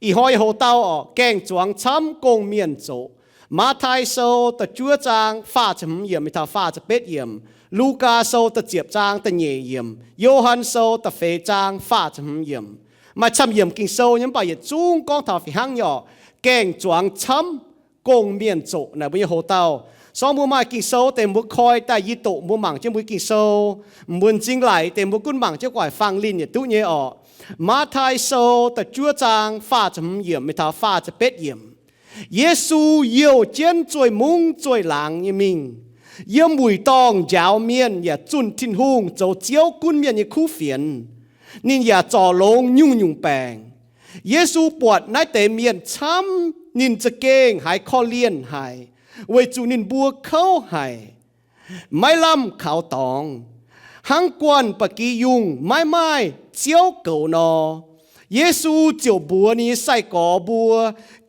Ih hnoi yie hoc dauh orqc, gaeng-zuangx camv gong-mienh zoqc. Matv^taai Sou da'juov zaang faah ziepc hmz yiemc mingh taux faah ziepc betv yiemc. Lugaa Sou da'ziepc zaang da'nyeic yiemc. Yo^han Sou da'feix zaang faah ziepc hmz yiemc. Maaih camv yiemc Ging-Sou nyei, mv baac yietc zungv gorngv taux fih hnangv nyei orqc, gaeng-zuangx camv gong-mienh zoqc naaic mbuo nyei hoc dauh. Sorng mbuo maaih Ging-Sou deix mbuo koi daaih yie doqc mbuo mangc jienv mbuo Ging-Sou. Mbuo m'zing laic deix mbuo gunv mangc jienv guaaic fang linh yietc duqv nyei orqc. Matv^taai Sou da'juov zaang faah ziepc hmz yiemc mingh taux faah ziepc betv yiemc. Yesu youh jienv zueih mungv zueih laangz nyei mingh, yiem wuic dorngh njaaux mienh yaac zunh Tin-Hungh zoux Ziouv gunv mienh nyei kuv fienx. Ninh yaac zorc longx nyungc-nyungc baengc. Yesu buatc naaiv deix mienh camv, ninh za'gengh haiz korv-lienh haic, weic zuqc ninh mbuo kouv haic, maiv lamh kaux dorngx, hnangv guanh ba'gi yungh maiv maaih ziouv goux nor. Yesu ziouc mbuox ninh nyei sai-gorx mbuo,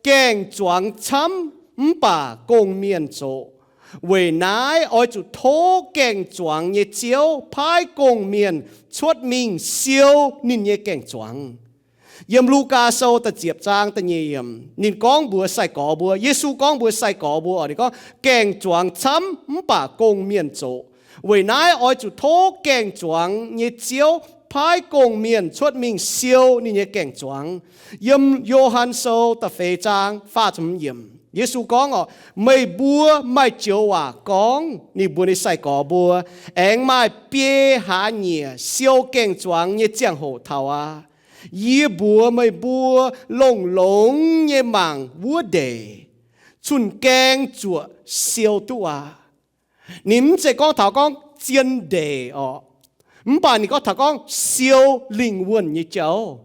gaeng-zuangx camv mv baac gong-mienh zoqc. Weic naaiv oix zuqc tov gaeng-zuangx nyei Ziouv paaiv gong-mienh cuotv mingh siou ninh nyei gaeng-zuangx. Yiem Lugaa Sou da'ziepc zaang da'nyeic yiemc, ninh gorngv mbuox sai-gorx mbuo, Yesu gorngv mbuox sai-gorx mbuo, ninh gorngv, gaeng-zuangx camv mv baac gong-mienh zoqc. Weic naaiv oix zuqc tov gaeng-zuangx nyei Ziouv paaiv gong-mienh cuotv mingh siou ninh nyei gaeng-zuangx. Yiem Yo^han Sou da'feix zaang faah ziepc hmz yiemc, Yesu gorngv orqc, meih mbuo maaih joux waac gorngv, ninh mbuox ninh sai-gorx mbuo, aengx maaih biei hlaax nyieqc siou gaeng-zuangx nyei ziangh hoc taux aqv. Yie mbuox meih mbuo, longx-longx nyei mangc wuov ndeic, cun-gaeng zuoqc siou duqv aqv. Ninh mv zeiz gorngv taux gorngv zien ndeic orqc, mv baac ninh gorngv taux gorngv siou lingh wuonh nyei jauv.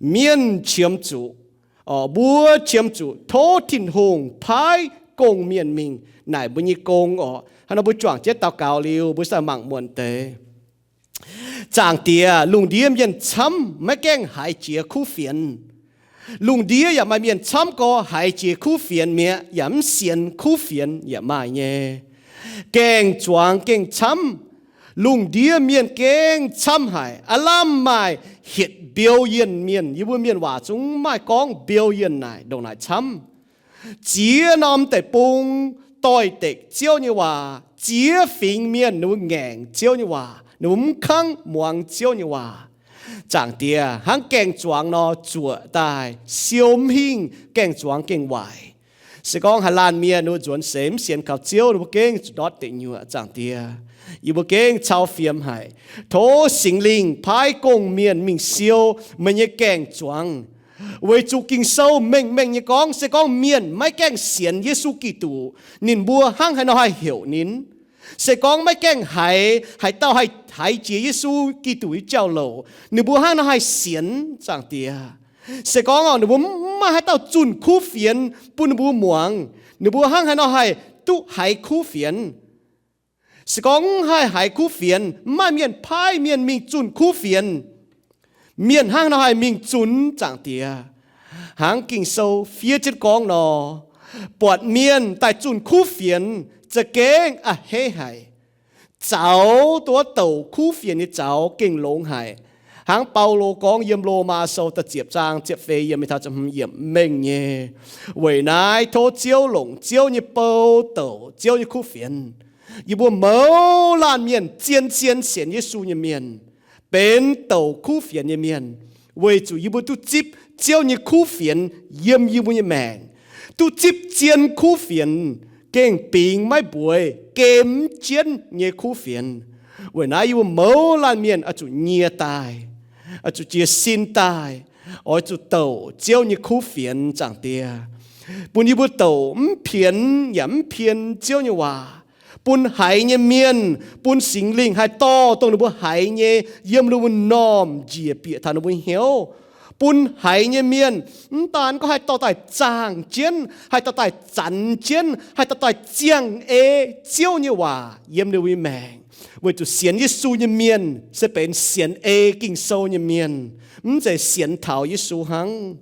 Mienh qiemx zuqc, orqc, mbuo qiemx zuqc tov Tin-Hungh paaiv gong-mienh mingh naaic mbuo nyei gong orqc. Hnangv nor mbuo juangc jienv daux gaux liuz, mbuo sai mangc muonc deix. Zaangc Diex, lungh ndiev mienh camv maiv gaengh haiz jiex kuv fienx. Lungh ndiev yaac maaih mienh camv gorx haiz jiex kuv fienx mi'aqv, yaac mv sienx kuv fienx yaac maaih nyei. Gaeng-zuangx gengh camv. Lungh ndiev mienh gengh camv haic. Aav lamh maaih hietc mbiou yienh mienh. Yie mbuo mienh waac zungv maaih gorngv mbiou yienh naaic ndongc naaic camv. Ziex norm deic-bung doix-dekc Ziouv nyei waac. Ziex fingx mienh ninh mbuo ngaengc Ziouv nyei waac, ninh mbuo mv kangv muangx Ziouv nyei waac. Zaangc Diex, hnangv gaeng-zuangx nor zuoqc daaih siou mv hingh, gaeng-zuangx gengh waaic. Se gorngv haaix laanh mienh ninh mbuo nzuonx seix mv sienx kaux Ziouv, ninh mbuo gengh zuqc ndortv deic nyuoqc. Zaangc Diex, yie mbuo gengh cau fiem haic. Tov Singx Lingh paaiv gong-mienh mingh siou meih nyei gaeng-zuangx, weic zuqc Ging-Sou mengh mengh nyei gorngv, se gorngv mienh maiv gaengh sienx Yesu Giduc, ninh mbuo hnangv haaix nor haih heuc ninh? Se gorngv maiv gaengh haiz haaix dauh haih haiz jiex Yesu Giduc nyei jauv-louc, ninh mbuo hnangv haaix nor haih sienx, Zaangc Diex? Se gorngv orqc, ninh mbuo mv maaih haaix dauh zunh kuv fienx bun ninh mbuo muangx, ninh mbuo hnangv haaix nor haih duqv haiz kuv fienx? Se gorngv mv haih haiz kuv fienx, mv maaih mienh paaiv mienh mingh zunh kuv fienx, mienh hnangv haaix nor haih mingh zunx, Zaangc Diex? Hnangv Ging-Sou fiev jienv gorngv nor, buatc mienh daaih zunh kuv fienx za'gengh a'hneiv haic. Zaux duqv douc kuv fienx nyei zaux gengh longx haic. Hnangv Baulo gorngv yiem Lomaa Sou da'ziepc zaang ziepc feix yiemc mingh taux ziepc hmz yiemc mengh nyei, weic naaiv tov Ziouv longc Ziouv nyei bou douc Ziouv nyei kuv fienx. Yie mbuo mouz laanh mienh zien-zien sienx Yesu nyei mienh benx douc kuv fienx nyei mienh, weic zuqc yie mbuo duqv zipv Ziouv nyei kuv fienx yiem yie mbuo nyei maengc, duqv zipv zien kuv fienx, gengh bingx maiv mbueiz, gemx jienv nyei kuv fienx. Weic naaiv yie mbuo mouz laanh mienh oix zuqc nyie daaih, oix zuqc jiez sin daaih, oix zuqc douc Ziouv nyei kuv fienx, Zaangc Diex, bun yie mbuo douc mv pienx yaac mv pien Ziouv nyei waac, bun haiz nyei mienh, bun Singx Lingh haih dorh dongh ninh mbuo haiz nyei yiem ninh mbuo m'normh njiec bieqc taux ninh mbuo hnyouv, bun haiz nyei mienh mv daan gorngv haih dorh daaih zaangh jienv, haih dorh daaih zanx jienv, haih dorh daaih ziangh ei Ziouv nyei waac yiem ninh mbuo nyei maengc, weic zuqc sienx Yesu nyei mienh se benx sienx ei Ging-Sou nyei mienh, mv zeiz sienx taux Yesu hnangv.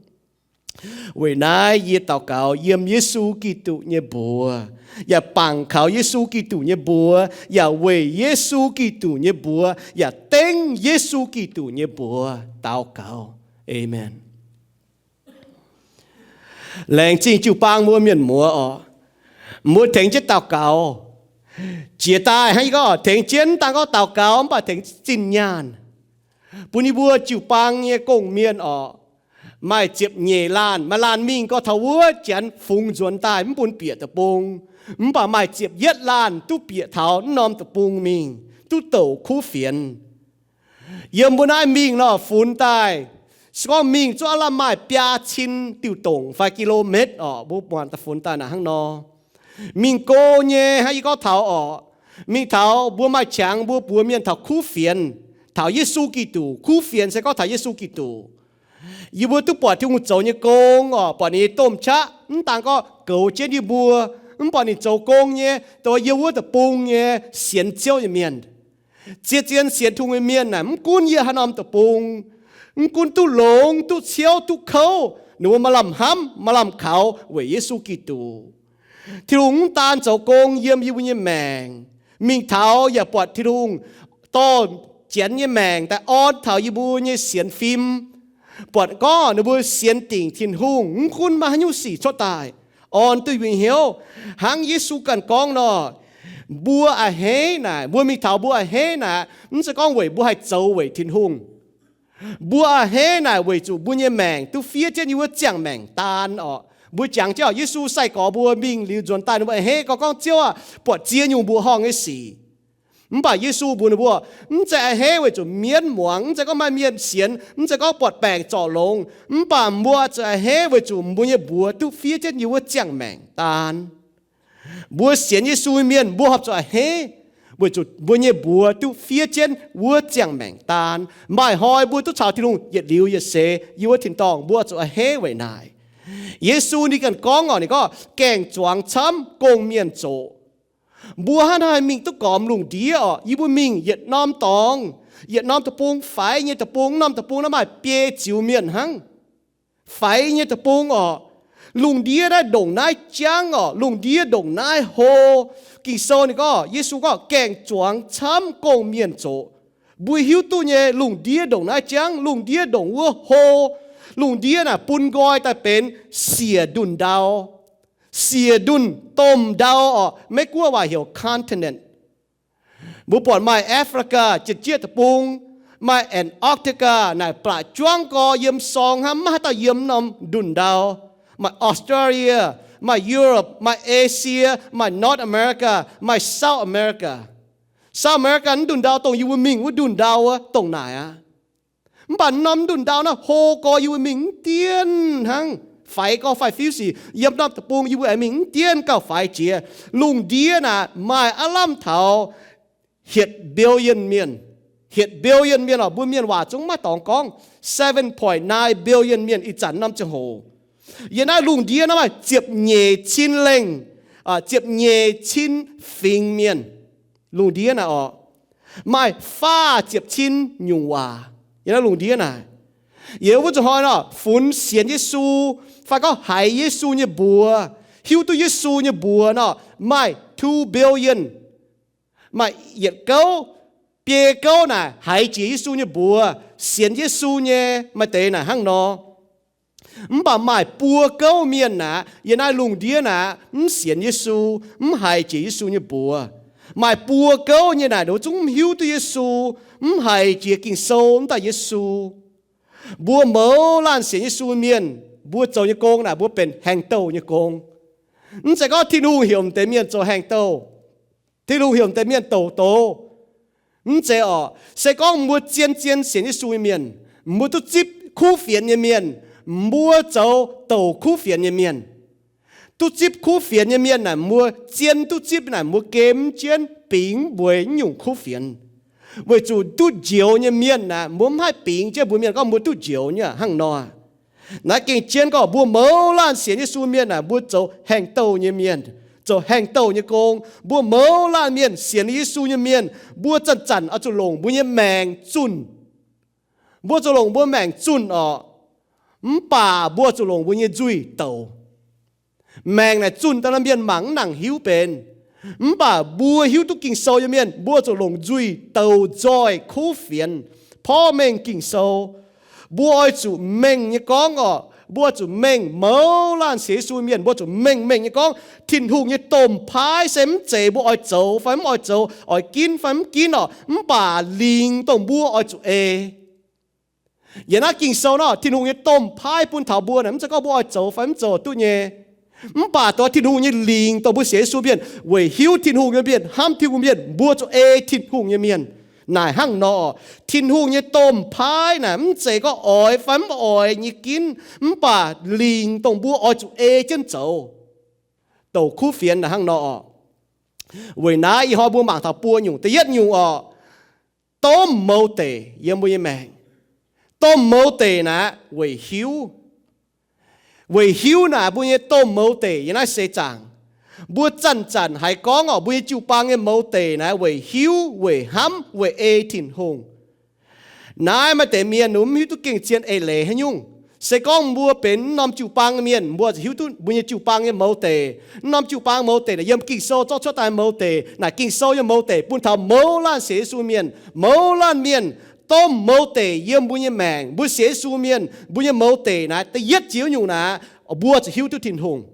Weic naaiv yie daux gaux yiem Yesu Giduc nyei mbuox, yaac bangc kaux Yesu Giduc nyei mbuox, yaac weic Yesu Giduc nyei mbuox, yaac dengv Yesu Giduc nyei mbuox daux gaux. Aamen. Laengz zingh jiu-baang mbuo mienh muoz oc. Mbuo tengx jienv daux gaux. Jiex daaih hnangv yie gorngv, tengx jienv dangh gorngv daux gaux mv baac tengx zinh nyaanh, bun yie mbuo jiu-baang nyei gong-mienh oc, maaih ziepc nyeic laanh, maaih laanh mingh gorx taux wuov janx fungx nzuonx daaih mv bun bieqc deic-bung. Mv baac maaih ziepc yietv laanh duqv bieqc taux wuov norm deic-bung mingh, duqv douc kuv fienx. Yiem mbuo naaiv mingh nor funx daaih, se gorngv mingh zuqc aav lamh maaih biaa cin diuh dongc fai kilo metv oc, mbuo muangx daaih funx daaih naaic hnangv nor. Mingh go nyei hnangv yie gorngv taux oc, mingh taux mbuo maaih qangx mbuo buoz mienh taux kuv fienx, taux Yesu Giduc. Kuv fienx se gorngv taux Yesu Giduc. Yie mbuo duqv buatc Tin-Hungh zoux nyei gong oc, buatc ninh nyei domh qaqv mv daan gorngv goux jienv yie mbuo, mv baac ninh zoux gong nyei dongh yiem wuov deic-bung nyei sienx Ziouv nyei mienh. Zien-zien sienx Tin-Hungh nyei mienh naaic, mv gunv yiem haaix norm deic-bung, mv gunv duqv longx, duqv ciouv, duqv kouv, ninh mbuo maaih lamh hnamv, maaih lamh kaux weic Yesu Giduc. Tin-Hungh mv daan zoux gong yiem yie mbuo nyei maengc, mingh taux yaac buatc Tin-Hungh dorh janx nyei maengc daaih orn taux yie mbuo nyei sienx fim. Buatc gorngv ninh mbuo sienx dingc Tin-Hungh, mv gunv maaih haaix nyungc sic cuotv daaih, orn duqv yie mbuo hnyouv. Hnangv Yesu ganh gorngv nor, mbuo a'hneiv naaic, mbuo mingh taux mbuo a'hneiv naaic, mv zeiz gorngv weic mbuo haih zoux weic Tin-Hungh. Mbuo a'hneiv naaic weic zuqc mbuo nyei maengc duqv fiev jienv yie wuov ziangh maengc daan oc. Mbuo jangx jienv oc, Yesu sai-gorx mbuo mingh liuz nzuonx daaih ninh mbuo a'hneiv gorngv, gorngv, Ziouv aah, buatc ziex nyungc mbuoqc horngh nyei sic. Mv baac Yesu mbuox ninh mbuo, mv zeiz a'hneiv weic zuqc mienv muangx, mv zeiz gorngv maaih mienh sienx, mv zeiz gorngv buatc baengc zorc longx, mv baac mbuo zuqc a'hneiv weic zuqc mbuo nyei mbuox duqv fiev jienv yie wuov ziangh maengc daan. Mbuo sienx Yesu nyei mienh mbuo horpc zuqc a'hneiv weic zuqc mbuo nyei mbuox duqv fiev jienv wuov ziangh maengc daan. Maaih hnoi mbuo duqv caux Tin-Hungh yietc liuz yietc seix yiem wuov tin-dorngh, mbuo zuqc a'hneiv weic naaic. Yesu ninh ganh gorngv oc, ninh gorngv gaengh zuangx camv gong-mienh zoqc. Mbuo hnangv haaix mingh duqv gormx lungh ndiev oc? Yie mbuo mingh yietc norm dorngx, yietc norm deic-bung, faix nyei deic-bung, norm deic-bung naaiv maaih biei ziux mienh hnangv. Faix nyei deic-bung oc. Lungh ndiev naaiv ndongc naaiv jangv oc, lungh ndiev ndongc naaiv hlo. Ging-Sou ninh gorngv, Yesu gorngv gaengh zuangx camv gong-mienh zoqc. Mbuo hiuv duqv nyei, lungh ndiev ndongc naaiv jangv, lungh ndiev ndongc wuov hlo. Lungh ndiev naaic bun nqoi daaih benx siec ndunh ndau. Siec ndunh domh ndau oc, Meiv-Guoqv waac heuc continent. Mbuo buatc maaih Africa, Jiex Jieqv Deic-Bung, maaih Antarctica, naaic blatc juangv gorx yiem sorng hnangv, maiv haaix dauh yiem norm ndunh ndau. Maaih Australia, maaih Europe, maaih Asia, maaih North America, maaih South America. South America mv ndunh ndau dongh yie mbuo mingh wuov ndunh ndau wuov dongh naaic aqv. Mv baac norm ndunh ndau naaiv hlo gorx yie mbuo mingh mv dienh hnangv. Faix gorx faix-fiuv sic yiem norm deic-bung yie mbuo aengx mingh mv dienh gauh faix jiex. Lungh ndiev naaic maaih aav lamh taux hietc billion mienh. Hietc billion mienh oc, mbuo mienh waac zungv maiv dorngx gorngv. Seven point nine billion mienh ih zanc norm ziangh hoc. Yiem naaiv lungh ndiev naaiv maaih ziepc nyeic cin lengh, ziepc nyeic cin fingx mienh. Lungh ndiev naaic oc, maaih faah ziepc cin nyungc waac yiem naaiv lungh ndiev naaic. Yiem wuov zuqc hnoi nor funx sienx Yesu fai gorngv haiz Yesu nyei mbuox, hiuv duqv Yesu nyei mbuox nor, maaih two billion. Maaih yietc gouv, biei gouv naaic haiz jiex Yesu nyei mbuox, sienx Yesu nyei. Maaih deix naaic hnangv nor. Mv baac maaih buo gouv mienh naaic, yiem naaiv lungh ndiev naaic, mv sienx Yesu, mv haiz jiex Yesu nyei mbuox. Maaih buo gouv nyei naaic, ninh mbuo zungv mv hiuv duqv Yesu, mv haiz jiex Ging-Sou, mv daaih Yesu. Mbuo mouz laanh sienx Yesu mienh, mbuo zoux nyei gong naaic, mbuo benx haengh douh nyei gong. Mv zeiz gorngv Tin-Hungh heuc deix mienh zoux haengh douh, Tin-Hungh heuc deix mienh douc doz. Mv zeiz oc. Se gorngv mbuo zien-zien sienx Yesu nyei mienh, mbuo duqv zipv kuv fienx nyei mienh, mbuo zoux douc kuv fienx nyei mienh. Duqv zipv kuv fienx nyei mienh naaic, mbuo zien duqv zipv naaic, mbuo gemv jienv bingx mbuo nyungc kuv fienx. Weic zuqc duqv njoux nyei mienh naaic, mbuo mv haih bingx jienv mbuo mienh gorngv mbuo duqv njoux nyei hnangv nor. Naaiv gengh jienv gorngv mbuo mouz laanh sienx Yesu mienh naaic, mbuo zoux haengh douh nyei mienh, zoux haengh douh nyei gong. Mbuo mouz laanh mienh sienx Yesu nyei mienh, mbuo zanc-zanc oix zuqc longc mbuo nyei maengc zunh. Mbuo zuqc longc mbuo maengc zunh oc. Mv baac mbuo zuqc longc mbuo nyei nzuih douc. Maengc naaic zunh daaih nor, mienh mangc mv nangc hiuv benx. Mv baac mbuo hiuv duqv Ging-Sou nyei mienh, mbuo zuqc longc nzuih douc nzoih kuv fienx, porv mengh Ging-Sou. Mbuo oix zuqc mengh nyei gorngv oc, Mbuo zuqc mengh mouz laanh sienx Yesu mienh, mbuo zuqc mengh mengh nyei gorngv Tin-Hungh nyei domh paaiv se mv zeiz mbuo oix zoux fai mv oix zoux, oix ginv fai mv ginv orqc, mv baac lingc dongh mbuo oix zuqc ei. Yiem naaiv Ging-Sou nor, Tin-Hungh nyei domh paaiv bun taux mbuo naaic, mv zeiz gorngv mbuo oix zoux fai mv zoux duqv nyei. Mv baac dongh Tin-Hungh nyei lingc dongh mbuo sienx Yesu mienh, weic hiuv Tin-Hungh nyei mienh, hnamv Tin-Hungh mienh, mbuo zuqc ei Tin-Hungh nyei mienh. Naaic hnangv nor, Tin-Hungh nyei domh paaiv naaic mv zeiz gorngv oix fai mv oix nyei ginv, mv baac lingc dongh mbuo oix zuqc ei jienv zoux. Douc kuv fienx naaic hnangv nor orqc. Weic naaiv ih hnoi mbuo mangc taux buo nyungc. Da'yietv nyungc orqc, domh mouz deic yiem mbuo nyei maengc. Domh mouz deic naaic weic hiuv. Weic hiuv naaic mbuo nyei domh mouz deic yiem naaiv seix zaangc. Mbuo zanc-zanc haiz gorngv orqc, mbuo nyei jiu-baang nyei mouz deic naaiv weic hiuv, weic hnamv, weic ei Tin-Hungh. Naaiv maaih deix mienh ninh mv hiuv duqv gengh zien eix leiz haaix nyungc. Se gorngv mbuo benx mv norm jiu-baang mienh, mbuo zuqc hiuv duqv mbuo nyei jiu-baang nyei mouz deic. Mv norm jiu-baang mouz deic naaic yiem Ging-Sou zorqv cuotv daaih mouz deic. Naaic Ging-Sou nyei mouz deic bun taux mouz laanh sienx Yesu mienh, mouz laanh mienh, domh mouz deic yiem mbuo nyei maengc. Mbuo sienx Yesu mienh, mbuo nyei mouz deic naaiv da'yietv jiex nyungc naaiv, mbuo zuqc hiuv duqv Tin-Hungh.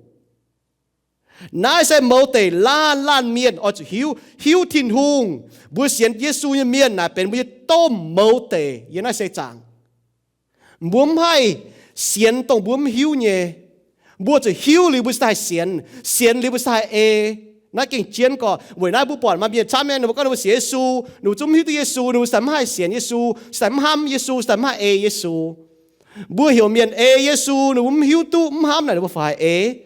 Naaiv se mouz deic laanh laanh mienh oix zuqc hiuv, hiuv Tin-Hungh. Mbuo sienx Yesu nyei mienh naaic benx mbuo nyei domh mouz deic yiem naaiv seix zaangc. Mbuo mv haih sienx dongh mbuo mv hiuv nyei. Mbuo zuqc hiuv liuz mbuo cingx daaih haih sienx, sienx liuz mbuo cingx daaih haih ei. Naaiv gengh jienv gorqv. Weic naaiv mbuo buatc maaih mienh camv nyei, ninh mbuo gorngv ninh mbuo sienx Yesu, ninh mbuo zungv mv hiuv duqv Yesu, ninh mbuo cingx daaih mv haih sienx Yesu, cingx daaih mv hnamv Yesu, cingx daaih mv haih ei Yesu. Mbuo heuc mienh ei Yesu, ninh mbuo mv hiuv duqv mv hnamv naaic, ninh mbuo fai haih ei?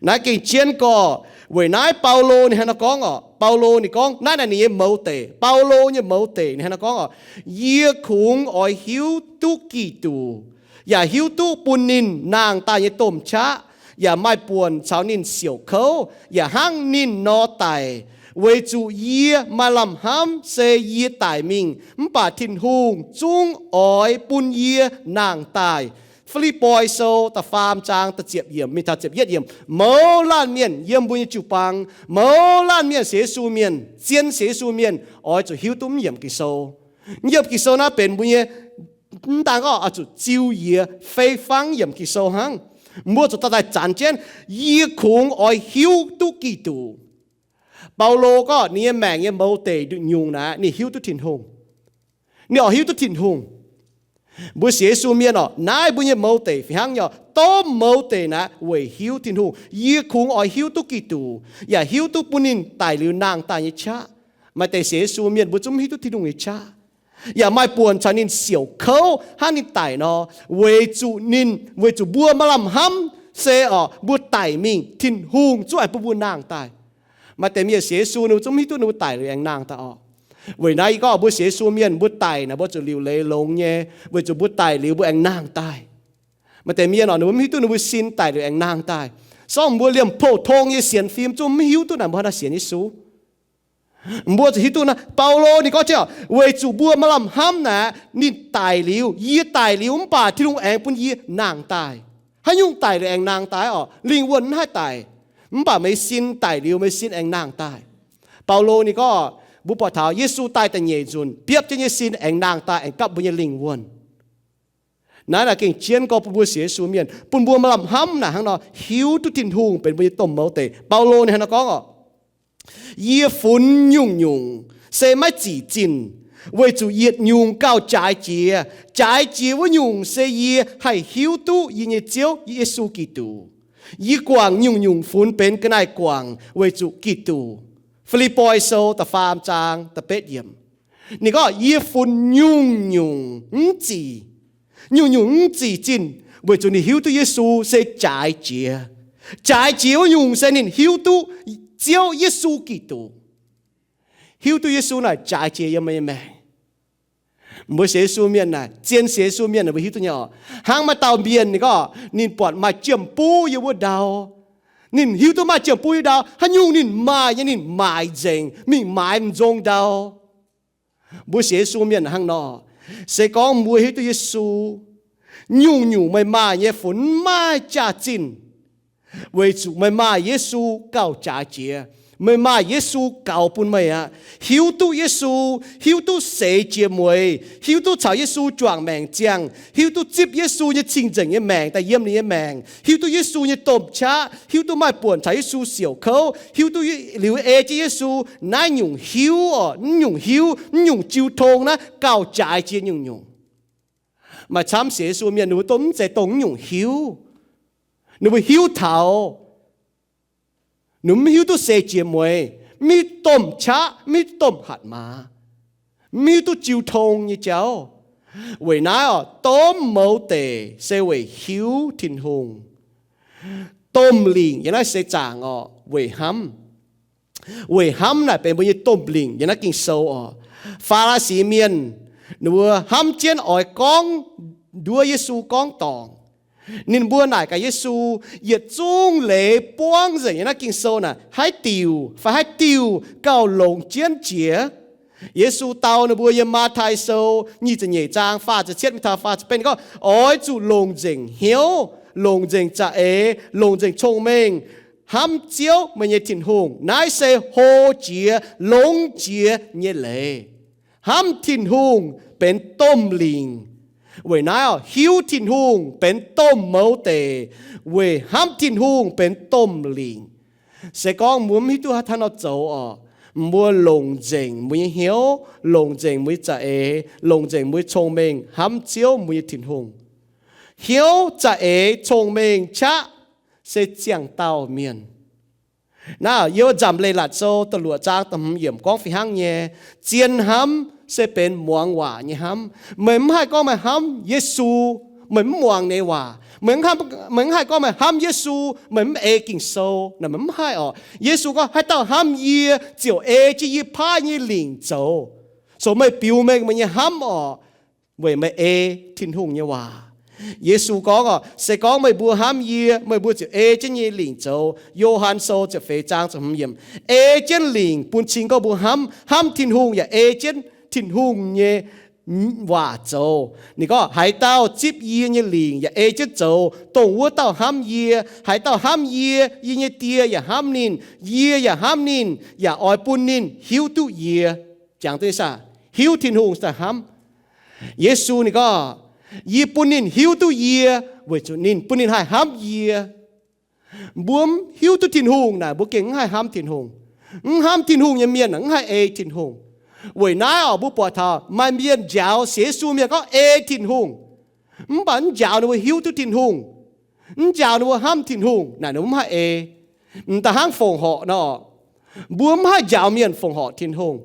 Naaiv gengh jienv gorqv. Weic naaiv Baulo ninh hnangv naaiv gorngv orqc. Baulo ninh gorngv naaiv naaic ninh nyei mouz deic, Baulo nyei mouz deic ninh hnangv naaiv gorngv orqc, yie kungx oix hiuv duqv Giduc, yaac hiuv duqv bun ninh nangh daaih nyei domh qaqv, yaac maaih buonc caux ninh siouc kouv, yaac hnangv ninh nor daic, weic zuqc yie maaih lamh hnamv se yie daic mingh, mv baac Tin-Hungh zungv oix bun yie nangh daaih. Fi^lipv^poi Sou da'faam zaang da'ziepc yiemc mingh taux ziepc yietv yiemc. Mouz laanh mienh yiem mbuo nyei jiu-baang, mouz laanh mienh sienx Yesu mienh, zien sienx Yesu mienh oix zuqc hiuv duqv mv yiemc Ging-Sou. Mv yiemc Ging-Sou naaiv benx mbuo nyei, mv daan gorngv oix zuqc ziux yie fei fang yiemc Ging-Sou hnangv. Mbuo zuqc dorh daaih zanc jienv, yie kungx oix hiuv duqv Giduc. Baulo gorngv ninh nyei maengc nyei mouz deic nduqc nyungc naaiv ninh hiuv duqv Tin-Hungh. Ninh oix hiuv duqv Tin-Hungh. Mbuo sienx Yesu mienh orqc, naaiv mbuo nyei mouz deic fih hnangv nyei orqc, domh mouz deic naaiv weic hiuv Tin-Hungh. Yie kungx oix hiuv duqv Giduc, yaac hiuv duqv bun ninh daic liuz nangh daaih nyei qaqv. Maaih deix sienx Yesu mienh mbuo zungv mv hiuv duqv Tin-Hungh nyei qaqv, yaac maaih buonc caux ninh siouc kouv hnangv ninh daic nor, weic zuqc ninh, weic zuqc mbuo maaih lamh hnamv se orqc, mbuo daic mingh Tin-Hungh zungv aengx bun mbuo nangh daaih. Maaih deix mienh sienx Yesu ninh mbuo zungv mv hiuv duqv ninh mbuo daic liuz aengx nangh daaih orqc. Weic naaiv yie gorngv mbuo sienx Yesu mienh mbuo daic naaic mbuo zuqc liuc leiz longx nyei, weic zuqc mbuo daic liuz mbuo aengx nangh daaih. Maaih deix mienh orqc ninh mbuo mv hiuv duqv ninh mbuo sin daic liuz aengx nangh daaih. Se gorngv mbuo liemh pou-tong nyei sienx fim zungv mv hiuv duqv naaic mbuo hnangv haaix nor sienx Yesu. Mbuo zuqc hiuv duqv naaiv, Baulo ninh gorngv jienv orqc, weic zuqc mbuo maaih lamh hnamv naaic ninh daic liuz, yie daic liuz mv baac Tin-Hungh aengx bun yie nangh daaih. Haaix nyungc daic liuz aengx nangh daaih orqc? Lingh wuonh mv haih daic, mv baac meih sin daic liuz meih sin aengx nangh daaih. Baulo ninh gorngv, mbuo buatc taux Yesu daaih da'nyeic nzunc biopv jienv nyei sin aengx nangh daaih aengx gapv mbuo nyei lingh wuonh. Naaiv naaic gengh jienv gorngv bun mbuo sienx Yesu mienh, bun mbuo maaih lamh hnamv naaic hnangv nor hiuv duqv Tin-Hungh benx mbuo nyei domh mouz deic. Baulo ninh hnangv nor gorngv orqc, yie funx nyungc-nyungc se maiv zic zinh, weic zuqc yietc nyungc gauh jaaix jiex. Jaaix jiex wuov nyungc se yie haih hiuv duqv yie nyei Ziouv Yesu Giduc. Yie guangc nyungc-nyungc funx benx ga'naaiv guangc weic zuqc Giduc. Fi^lipv^poi Sou da'faam zaang da'betv yiemc. Ninh gorngv, yie funx nyungc-nyungc mv zic, nyungc-nyungc mv zic zinh, weic zuqc ninh hiuv duqv Yesu se jaaix jiex. Jaaix jiex wuov nyungc se ninh hiuv duqv Ziouv Yesu Giduc. Hiuv duqv Yesu naaic jaaix jiex yiem meih nyei maengc. Mbuo sienx Yesu mienh naaic, zien sienx Yesu mienh naaic mbuo hiuv duqv nyei orqc. Hnangv maaih dauh mienh ninh gorngv ninh buatc maaih jiem-buv yiem wuov ndau. Ninh hiuv duqv maaih jiem-buv yiem ndau, haaix nyungc ninh maaih nyei ninh maaiz nzengc, mingh maaiz m'nzong ndau. Mbuo sienx Yesu mienh hnangv nor, se gorngv mbuo hiuv duqv Yesu, nyungc-nyungc meih maaih nyei funx maiv maaih jaax-zinh, weic zuqc meih maaih Yesu gauh jaaix jiex. Meih maaih Yesu gaux bun meih aqv. Hiuv duqv Yesu, hiuv duqv seix jiex mueiz, hiuv duqv caux Yesu juangc maengc ziangh, hiuv duqv zipv Yesu nyei cing-nzengc nyei maengc daaih yiem ninh nyei maengc, hiuv duqv Yesu nyei domh qaqv, hiuv duqv maaih buonc caux Yesu siouc kouv, hiuv duqv liuz ei jienv Yesu. Naaiv nyungc hiuv oc, mv nyungc hiuv, mv nyungc jiu tong naaiv gauh jaaix jiex nyungc-nyungc. Maaih camv sienx Yesu mienh ninh mbuo dongh mv zeiz dongh mv nyungc hiuv. Ninh mbuo hiuv taux, ninh mv hiuv duqv seix jiex mueiz, mv hiuv duqv domh qaqv, mv hiuv duqv domh hatc maaz, mv hiuv duqv jiu tong nyei jauv. Weic naaiv oc, domh mouz deic se weic hiuv Tin-Hungh. Domh lingc yiem naaiv seix zaangc oc, weic hnamv. Weic hnamv naaic benx mbuo nyei domh lingc yiem naaiv Ging-Sou oc. Faa^laa^si mienh, ninh mbuo hnamv jienv oix gorngv nduov Yesu gorngv dorngc. Ninh mbuo naaic gaax Yesu, yietc zungv leiz buangv nzengc yiem naaiv Ging-Sou naaic, haaix diuc fai haaix diuh gauh longx jienv jiex? Yesu dau ninh mbuo yiem Matv^tai Sou nyic ziepc nyeic zaang faah ziepc cietv mingh taux faah ziepc betv, ninh gorngv, oix zuqc longc nzengc hnyouv, longc nzengc za'eix, longc nzengc cong-mengh hnamv Ziouv, meih nyei Tin-Hungh. Naaiv se hlo jiex, longx jiex nyei leiz. Hnamv Tin-Hungh benx domh lingc. Weic naaiv oc, hiuv Tin-Hungh benx domh mouz deic, weic hnamv Tin-Hungh benx domh lingc. Se gorngv mbuo mv hiuv duqv haaix nor zoux oc, mbuo longc nzengc mbuo nyei hnyouv, longc nzengc mbuo nyei za'eix, longc nzengc mbuo nyei cong-mengh hnamv Ziouv, mbuo nyei Tin-Hungh. Hnyouv, za'eix, cong-mengh, qaqv se ziangh dauh mienh. Naaiv yiem Nzamc Leiz-Latc Sou da'luoqc zaang da'hmz yiemc gorngv fih hnangv nyei, zien hnamv se benx muangx waac nyei hnamv. Meih mv haih gorngv meih hnamv Yesu, meih mv muangx ninh nyei waac. Meih mv haih gorngv meih hnamv Yesu, meih mv ei Ging-Sou. Naaic meih mv haih oc. Yesu gorngv, haaix dauh hnamv yie ziouc ei jienv yie paaiv nyei lingc zoux. So meih biux mengh meih nyei hnamv oc, weic meih ei Tin-Hungh nyei waac. Yesu gorngv oc, se gorngv meih mbuo hnamv yie, meih mbuo ziouc ei jienv nyei lingc zoux. Yo^han Sou ziepc feix zaang ziepc hmz yiemc. Ei jienv lingc bun cing gorngv mbuo hnamv, hnamv Tin-Hungh yaac ei jienv Tin-Hungh nyei waac zoux. Ninh gorngv, haaix dauh zipv yie nyei lingc yaac ei jienv zoux, dongh wuov dauh hnamv yie. Haaix dauh hnamv yie, yie nyei Die yaac hnamv ninh, yie yaac hnamv ninh, yaac oix bun ninh hiuv duqv yie. Jangx duqv saah? Hiuv Tin-Hungh daaih hnamv. Yesu ninh gorngv, yie bun ninh hiuv duqv yie, weic zuqc ninh bun ninh haih hnamv yie. Mbuo mv hiuv duqv Tin-Hungh naaic, mbuo gengh mv haih hnamv Tin-Hungh. Mv hnamv Tin-Hungh nyei mienh mv haih ei Tin-Hungh. Weic naaiv oc, mbuo buatc taux maaih mienh njaaux sienx Yesu mienh gorngv ei Tin-Hungh, mv baac mv njaaux ninh mbuo hiuv duqv Tin-Hungh, mv njaaux ninh mbuo hnamv Tin-Hungh naaic, ninh mbuo mv haih ei. M'daaih hnangv fongc horc nor, mbuo mv haih njaaux mienh fongc horc Tin-Hungh.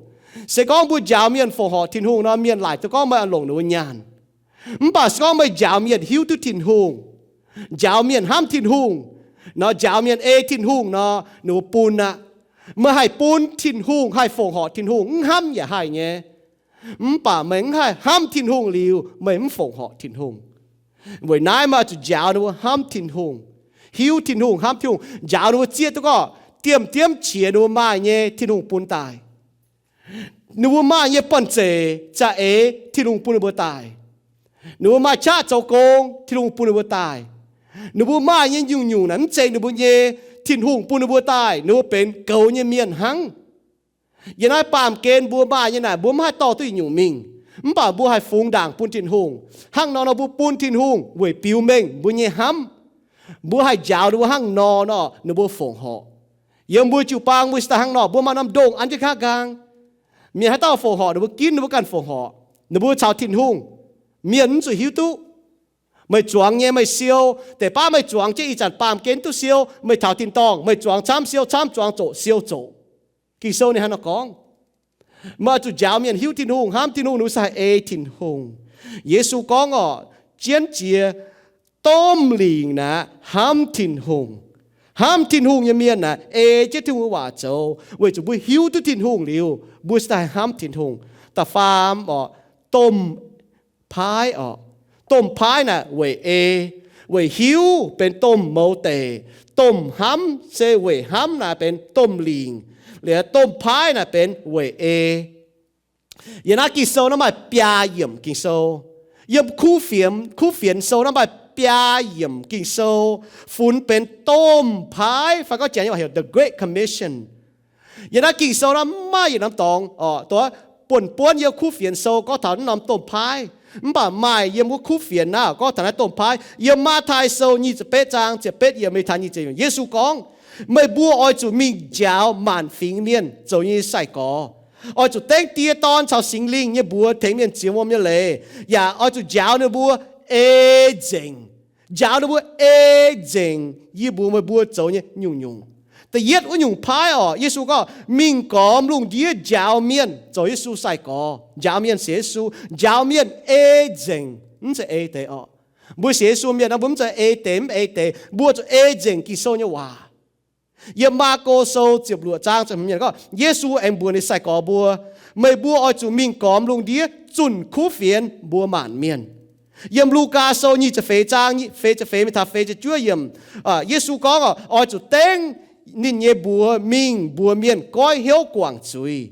Se gorngv mbuo njaaux mienh fongc horc Tin-Hungh nor, mienh laaic duqv gorngv meih oix longc ninh mbuo nyaanh. Mv baac se gorngv meih njaaux mienh hiuv duqv Tin-Hungh, njaaux mienh hnamv Tin-Hungh nor, njaaux mienh ei Tin-Hungh nor, ninh mbuo bun aqv. Meih haih bun Tin-Hungh, haih fongc horc Tin-Hungh, mv hnamv yaac haih nyei. Mv baac meih mv haih hnamv Tin-Hungh liuz, meih mv fongc horc Tin-Hungh. Weic naaiv meih oix zuqc njaaux ninh mbuo hnamv Tin-Hungh, hiuv Tin-Hungh, hnamv Tin-Hungh, njaaux ninh mbuo zieqv duqv gorngv diemh diemv qiex ninh mbuo maaih nyei Tin-Hungh bun daaih. Ninh mbuo maaih nyei banh zeic za'eix Tin-Hungh bun ninh mbuo daaih. Ninh mbuo maaih qaqv zoux gong Tin-Hungh bun ninh mbuo daaih. Ninh mbuo maaih nyei nyungc-nyungc naaic mv zeiz ninh mbuo nyei, Tin-Hungh bun ninh mbuo daaih. Ninh mbuo benx goux nyei mienh hnangv. Yiem naaiv baamh gen mbuo maaih nyei naaic, mbuo mv haih dorh duqv yietc nyungc mingh. Mv baac mbuo haih fungx ndaangc bun Tin-Hungh. Hnangv nor nor mbuo bun Tin-Hungh weic biux mengh mbuo nyei hnamv. Mbuo haih njaaux ninh mbuo hnangv nor nor, ninh mbuo fongc horc. Yiem mbuo jiu-baang mbuo se daaih hnangv nor, mbuo maaih norm ndongh an jienv kaav nqaang. Mienh haaix dauh fongc horc, ninh mbuo ginv, ninh mbuo ganh fongc horc. Ninh mbuo caux Tin-Hungh, mienh mv zuqc hiuv duqv. Meih zuangx nyei meih siou, deix baav meih zuangx jienv ih zanc baamh gen duqv siou, meih taux tin-dorngh meih zuangx camv siou, camv zuangx zoqc siou zoqc. Ging-Sou ninh hnangv nor gorngv. Meih oix zuqc njaaux mienh hiuv Tin-Hungh, hnamv Tin-Hungh, ninh mbuo se haih ei Tin-Hungh. Yesu gorngv oc, jienv jiex domh lingc naaic hnamv Tin-Hungh. Hnamv Tin-Hungh nyei mienh naaic ei jienv Tin-Hungh waac zoux, weic zuqc mbuo hiuv duqv Tin-Hungh liuz, mbuo se daaih hnamv Tin-Hungh. Da'faam oc, domh paaiv oc. Domh paaiv naaic weic ei, weic hiuv benx domh mouz deic. Domh hnamv se weic hnamv naaic benx domh lingc. Liuz domh paaiv naaic benx weic ei. Yiem naaiv Ging-Sou naaiv maaih biaa yiemc Ging-Sou. Yiem Kuv Fienx, Kuv Fienx Sou naaiv maaih biaa yiemc Ging-Sou funx benx domh paaiv, fai gorngv Janx waac heuc The Great Commission. Yiem naaiv Ging-Sou naaiv maiv maaih yietc norm dorngx oc, buonv-buonv yiem kuv fienx sou gorngv taux naaiv norm domh paaiv. Mv baac maaih yiem wuov kuv fienx naaiv gorngv taux naaiv domh paaiv. Yiem Matv^taai Sou nyic ziepc betv zaang ziepc betv yiemc mingh taux nyic ziepc, Yesu gorngv, meih mbuo oix zuqc mingh njaaux maanc fingx mienh zoux nyei sai-gorx. Oix zuqc dengv Die, Dorn caux Singx Lingh nyei mbuox tengx mienh ziex wuom nyei leiz, yaac oix zuqc njaaux ninh mbuo ei nzengc. Njaaux ninh mbuo ei nzengc yie mbuox meih mbuo zoux nyei nyungc-nyungc. Da'yietv wuov nyungc paaiv oc, Yesu gorngv, mingh gormx lungh ndiev njaaux mienh zoux Yesu sai-gorx. Njaaux mienh sienx Yesu, njaaux mienh ei nzengc, mv zeiz ei deix oc. Mbuo sienx Yesu mienh naaiv, mbuo mv zeiz ei deix mv ei deix, mbuo zuqc ei nzengc Ging-Sou nyei waac. Yiem Maako Sou ziepc luoqc zaang ziepc hmz gorngv, Yesu aengx mbuox ninh sai-gorx mbuo, meih mbuo oix zuqc mingh gormx lungh ndiev zunh kuv fienx mbuox maanc mienh. Yiem Lugaa Sou nyic ziepc feix zaang feix ziepc feix mingh taux feix ziepc juov yiemc, Yesu gorngv oc, oix zuqc dengv ninh nyei mbuox mingh mbuox mienh goiv hnyouv guangc zuiz,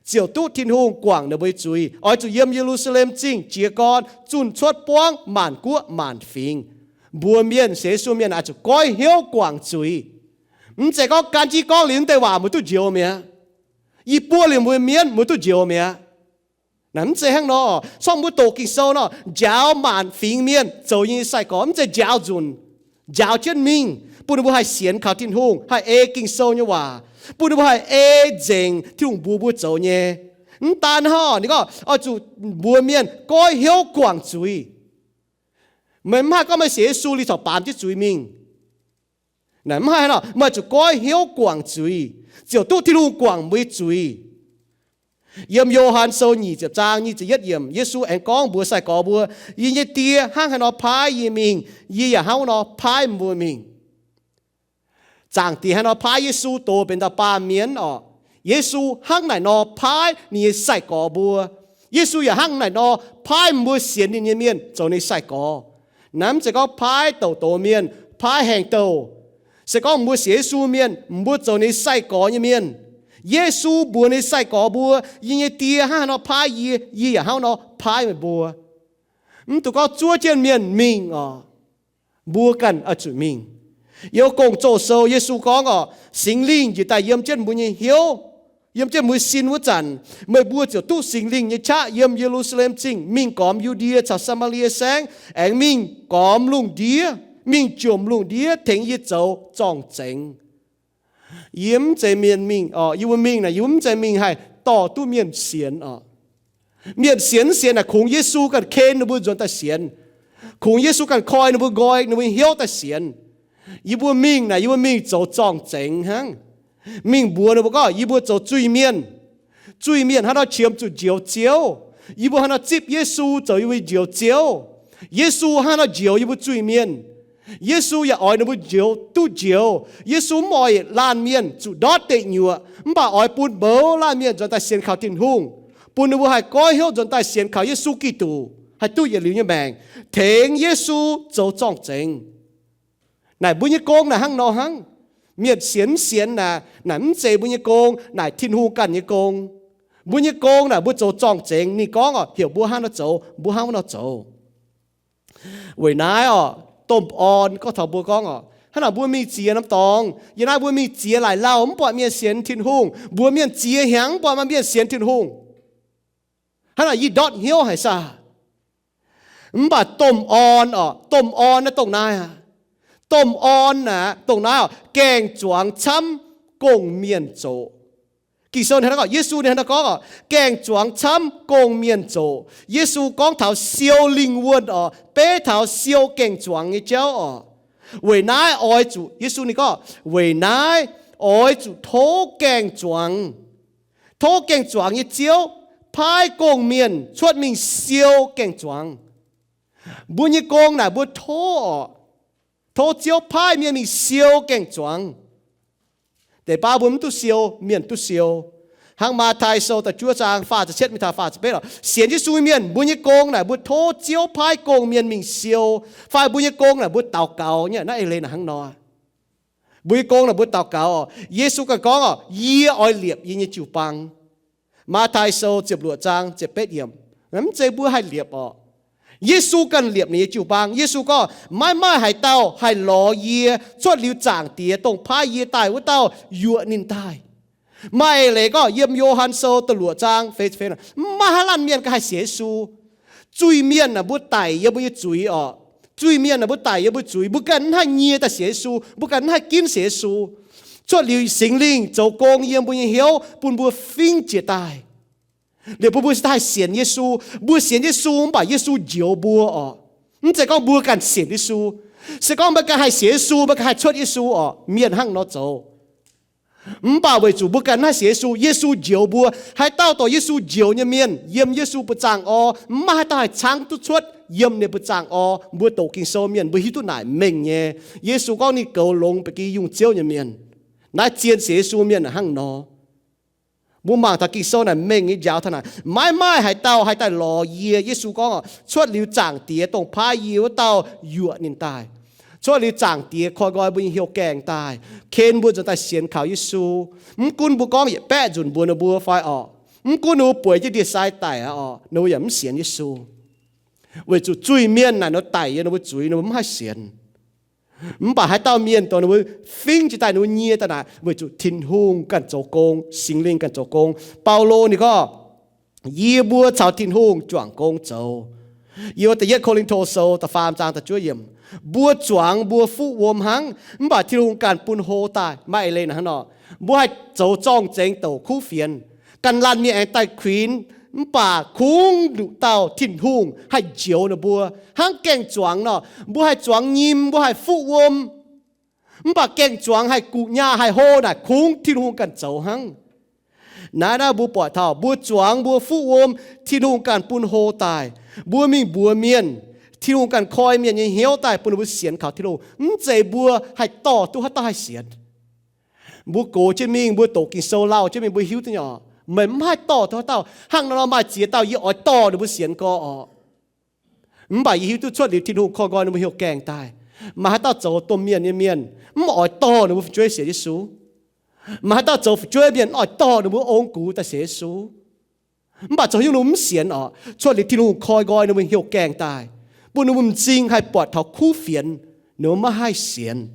ziouc duqv Tin-Hungh guangc ninh mbuo nyei zuiz. Oix zuqc yiem Ye^lu^saa^lem Zingh jiez gorn zunh cuotv buangv maanc guoqv maanc fingx, mbuox mienh, sienx Yesu mienh oix zuqc goiv hnyouv guangc zuiz. Mv zeiz gorngv gan jienv gorngv liuz naaiv deix waac mbuo duqv njoux mi'aqv. Yie buo liuz mbuo mienv mbuo duqv njoux mi'aqv. Naaiv mv zeiz hnangv nor. Corc mbuo doqc Ging-Sou nor, njaaux maanc fingx mienh zoux yie nyei sai-gorx, mv zeiz njaaux nzunc. Njaaux jienv mingh, bun ninh mbuo haih sienx kaux Tin-Hungh, haih ei Ging-Sou nyei waac, bun ninh mbuo haih ei nzengc Tin-Hungh mbuox mbuo zoux nyei. Mv daan hnangv, ninh gorngv oix zuqc mbuox mienh goiv hnyouv guangc zuiz. Meih mv haih gorngv meih sienx Yesu liuz corc baamz jienv zuiz mingh. Naaiv mv haih nor, meih zuqc goiv hnyouv guangc zuiz, ziouc duqv Tin-Hungh guangc mbuo nyei zuiz. Yiem Yo^han Sou nyic ziepc zaang nyic ziepc yietv yiemc, Yesu aengx gorngv mbuox sai-gorx mbuo, yie nyei Die hnangv haaix nor paaiv yie mingh, yie yaac hnangv wuov nor paaiv mbuo mingh. Zaangc Diex haaix nor paaiv Yesu doz benx dauh baamh mienh oc, Yesu hnangv naaic nor paaiv ninh nyei sai-gorx mbuo. Yesu yaac hnangv naaic nor paaiv mbuo sienx ninh nyei mienh zoux ninh sai-gorx. Naaiv mv zeiz gorngv paaiv douc doz mienh, paaiv haengh douh. Se gorngv mbuo sienx Yesu mienh, mbuo zoux ninh sai-gorx nyei mienh. Yesu mbuox ninh sai-gorx mbuo, yie nyei Die hnangv haaix nor paaiv yie, yie yaac hnangv nor paaiv meih mbuo. Mv dungx gorngv zuov jienv mienh mingh oc. Mbuo ganh oix zuqc mingh. Yiem Gong-Zoh Sou Yesu gorngv oc, Singx Lingh njiec daaih yiem jienv mbuo nyei hnyouv, yiem jienv mbuo sin wuov zanc, meih mbuo ziouc duqv Singx Lingh nyei qaqv yiem Ye^lu^saa^lem Zingh mingh gormx Yu^ndie caux Saa^maa^lie Saengv, aengx mingh gormx lungh ndiev, mingh jomc lungh ndiev tengx yie zoux zorng-zengx. Yie mv zeiz mienh mingh oc, yie mbuo mingh naaic, yie mbuo mv zeiz mingh haih dorh duqv mienh sienx oc. Mienh sienx mv sienx naaic kungx Yesu ganh ken ninh mbuo nzuonx daaih sienx. Kungx Yesu ganh koi ninh mbuo nqoi, ninh mbuo hnyouv daaih sienx. Yie mbuo mingh naaic, yie mbuo mingh zoux zorng-zengx hnangv. Mingh mbuox ninh mbuo gorngv yie mbuo zoux zuiz-mienh. Zuiz-mienh hnangv nor qiemx zuqc njoux Ziouv. Yie mbuo hnangv nor zipv Yesu zoux yie mbuo njoux Ziouv. Yesu hnangv nor njoux yie mbuo zuiz-mienh. Yesu yaac oix ninh mbuo njoux duqv njoux. Yesu mv oix laanh mienh zuqc ndortv deic nyuoqc, mv baac oix bun mouz laanh mienh nzuonx daaih sienx kaux Tin-Hungh, bun ninh mbuo haih goiv hnyouv nzuonx daaih sienx kaux Yesu Giduc, haih duqv yietc liuz nyei maengc, tengx Yesu zoux zorng-zengx. Naaic mbuo nyei gong naaic hnangv nor hnangv. Mienh sienx mv sienx naaic, naaic mv zeiz mbuo nyei gong, naaic Tin-Hungh ganh nyei gong. Mbuo nyei gong naaic mbuo zoux zorng-zengx, ninh gorngv oc, heuc mbuo hnangv nor zoux, mbuo hnangv wuov nor zoux. Weic naaiv oc, domh orn gorngv taux mbuo gorngv oc, hnangv naaic mbuo mingh ziex norm dorngx, yiem naaiv mbuo mingh ziex laaic lauh mv buatc mienh sienx Tin-Hungh, mbuox mienh ziex hnyangx mv buatc maaih mienh sienx Tin-Hungh. Hnangv naaic yie ndortv hnyouv haic saah? Mv baac domh orn oc, domh orn naaiv dongh naaiv aqv. Domh orn naaic dongh naaiv oc, gaeng-zuangx camv gong-mienh zoqc. Ging-Sou ninh hnangv nor gorngv, Yesu ninh hnangv nor gorngv oc, gaeng-zuangx camv gong-mienh zoqc. Yesu gorngv taux siou lingh wuonh oc, beiv taux siou gaeng-zuangx nyei jauv oc. Weic naaiv oix zuqc, Yesu ninh gorngv, weic naaiv oix zuqc tov gaeng-zuangx, tov gaeng-zuangx nyei Ziouv paaiv gong-mienh cuotv mingh siou gaeng-zuangx. Mbuo nyei gong naaic mbuo tov oc, tov Ziouv paaiv mienh mingh siou gaeng-zuangx. Deix baav mbuo mv duqv siou, mienh duqv siou. Hnangv Matv^tai Sou da'juov zaang faah ziepc cietv mingh taux faah ziepc betv oc, sienx Yesu mienh, mbuo nyei gong naaic mbuo tov Ziouv paaiv gong-mienh mingh siou, fai mbuo nyei gong naaic mbuo daux gaux nyei. Naaiv eix leiz naaic hnangv nor. Mbuo nyei gong naaic mbuo daux gaux oc. Yesu ganh gorngv oc, yie oix liepc yie nyei jiu-baang. Matv^tai Sou ziepc luoqc zaang ziepc betv yiemc. Mv zeiz mbuo haih liepc oc. Yesu ganh liepc ninh nyei jiu-baang. Yesu gorngv, maiv maaih haaix dauh haih lorz yie cuotv liuz Zaangc Diex dongh paaiv yie daaih wuov dauh yuoqc ninh daaih. Maaih eix leiz gorngv yiem Yo^han Sou da'luoqc zaang feix, mv maaih haaix laanh mienh ganh haih sienx Yesu. Zuiz-mienh naaic mbuo daic yiem mbuo nyei zuiz orqc. Zuiz-mienh naaic mbuo daic yiem mbuo zuiz, mbuo ganh mv haih nyie daaih sienx Yesu, mbuo ganh mv haih ginv sienx Yesu. Cuotv liuz Singx Lingh zoux gong yiem mbuo nyei hnyouv bun mbuo fingv jiez daaih, liuz bun mbuo cingx daaih haih sienx Yesu. Mbuo sienx Yesu mv baac Yesu njoux mbuo orqc. Mv zeiz gorngv mbuo ganh sienx Yesu. Se gorngv meih ganh haih sienx Yesu, meih ganh haih cuotv Yesu orqc, mienh hnangv nor zoux. Mv baac weic zuqc mbuo ganh mv haih sienx Yesu, Yesu njoux mbuo. Haaix dauh dorh Yesu njoux nyei mienh, yiem Yesu buoz-zaangv orv, mv maaih haaix dauh haih caangv duqv cuotv yiem ninh buoz-zaangv orv. Mbuo doqc Ging-Sou mienh mbuo hiuv duqv naaic mengh nyei. Yesu gorngv ninh goux longx ba'gi yungh Ziouv nyei mienh. Naaiv zien sienx Yesu mienh hnangv nor. Mbuo mangc taux Ging-Sou naaic mengh nyei njaaux taux naaic, maiv maaih haaix dauh haih daaih lorz yie. Yesu gorngv, cuotv liuz Zaangc Diex dongh paaiv yie wuov dauh yuoqc ninh daaih. Cuotv liuz Zaangc Diex koi nqoi mbuo nyei hnyouv gaengh daaih, ken mbuo nzuonx daaih sienx kaux Yesu. Mv gunv mbuo gorngv yietc baeqv nzunc mbuox ninh mbuo fai orqc, mv gunv ninh mbuo bueix jienv ndie-sai daic aqv orqc, ninh mbuo yaac mv sienx Yesu. Weic zuqc zuiz-mienh naaic ninh daic yiem ninh mbuo zuiz, ninh mbuo mv haih sienx. Mv baac haaix dauh mienh dongh ninh mbuo fingv jiez daaih, ninh mbuo nyie daaih naaic, weic zuqc Tin-Hungh ganh zoux gong, Singx Lingh ganh zoux gong. Baulo ninh gorngv, yie mbuo caux Tin-Hungh juangc gong zoux. Yiem Da'yietv Ko^lin^to Sou da'faam zaang da'juov yiemc, mbuo zuangx mbuo fuqv wuom hnangv, mv baac Tin-Hungh ganh bun hlo daaih. Maaih eix leiz naaic hnangv nor, mbuo haih zoux zorng-zengx douc kuv fienx, ganh laanh mienh aengx daaih kuinx, mv baac kungx nduqc dauh Tin-Hungh haih njoux ninh mbuo hnangv gaeng-zuangx nor. Mbuo haih zuangx nyim, mbuo haih fuqv wuom, mv baac gaeng-zuangx haih guqc nyaah haih hlo naaic, kungx Tin-Hungh ganh zoux hnangv. Naaiv naaiv mbuo buatc taux mbuo zuangx mbuo fuqv wuom, Tin-Hungh ganh bun hlo daaih. Mbuo mingh mbuox mienh, Tin-Hungh ganh koi mienh nyei hnyouv daaih bun ninh mbuo sienx kaux Tin-Hungh. Mv zeiz mbuo haih dorh duqv haaix dauh haih sienx. Mbuo gox jienv mingh, mbuo doqc Ging-Sou lauh jienv mingh, mbuo hiuv duqv nyei orqc, meih mv haih dorh duqv haaix dauh. Hnangv nor nor maaih ziex dauh yie oix dorh ninh mbuo sienx gorx orqc. Mv baac yie hiuv duqv cuotv liuz Tin-Hungh koi nqoi ninh mbuo hnyouv gaengh daaih, maaih haaix dauh zoux domh mienh nyei mienh mv oix dorh ninh mbuo fu'jueiv sienx Yesu. Maaih haaix dauh zoux fu'jueiv mienh mv oix dorh ninh mbuo ong-gux daaih sienx Yesu. Mv baac zoux haaix nyungc ninh mbuo mv sienx orqc? Cuotv liuz Tin-Hungh koi nqoi ninh mbuo hnyouv gaengh daaih, bun ninh mbuo m'zing haih buatc taux kuv fienx, ninh mbuo maiv haih sienx.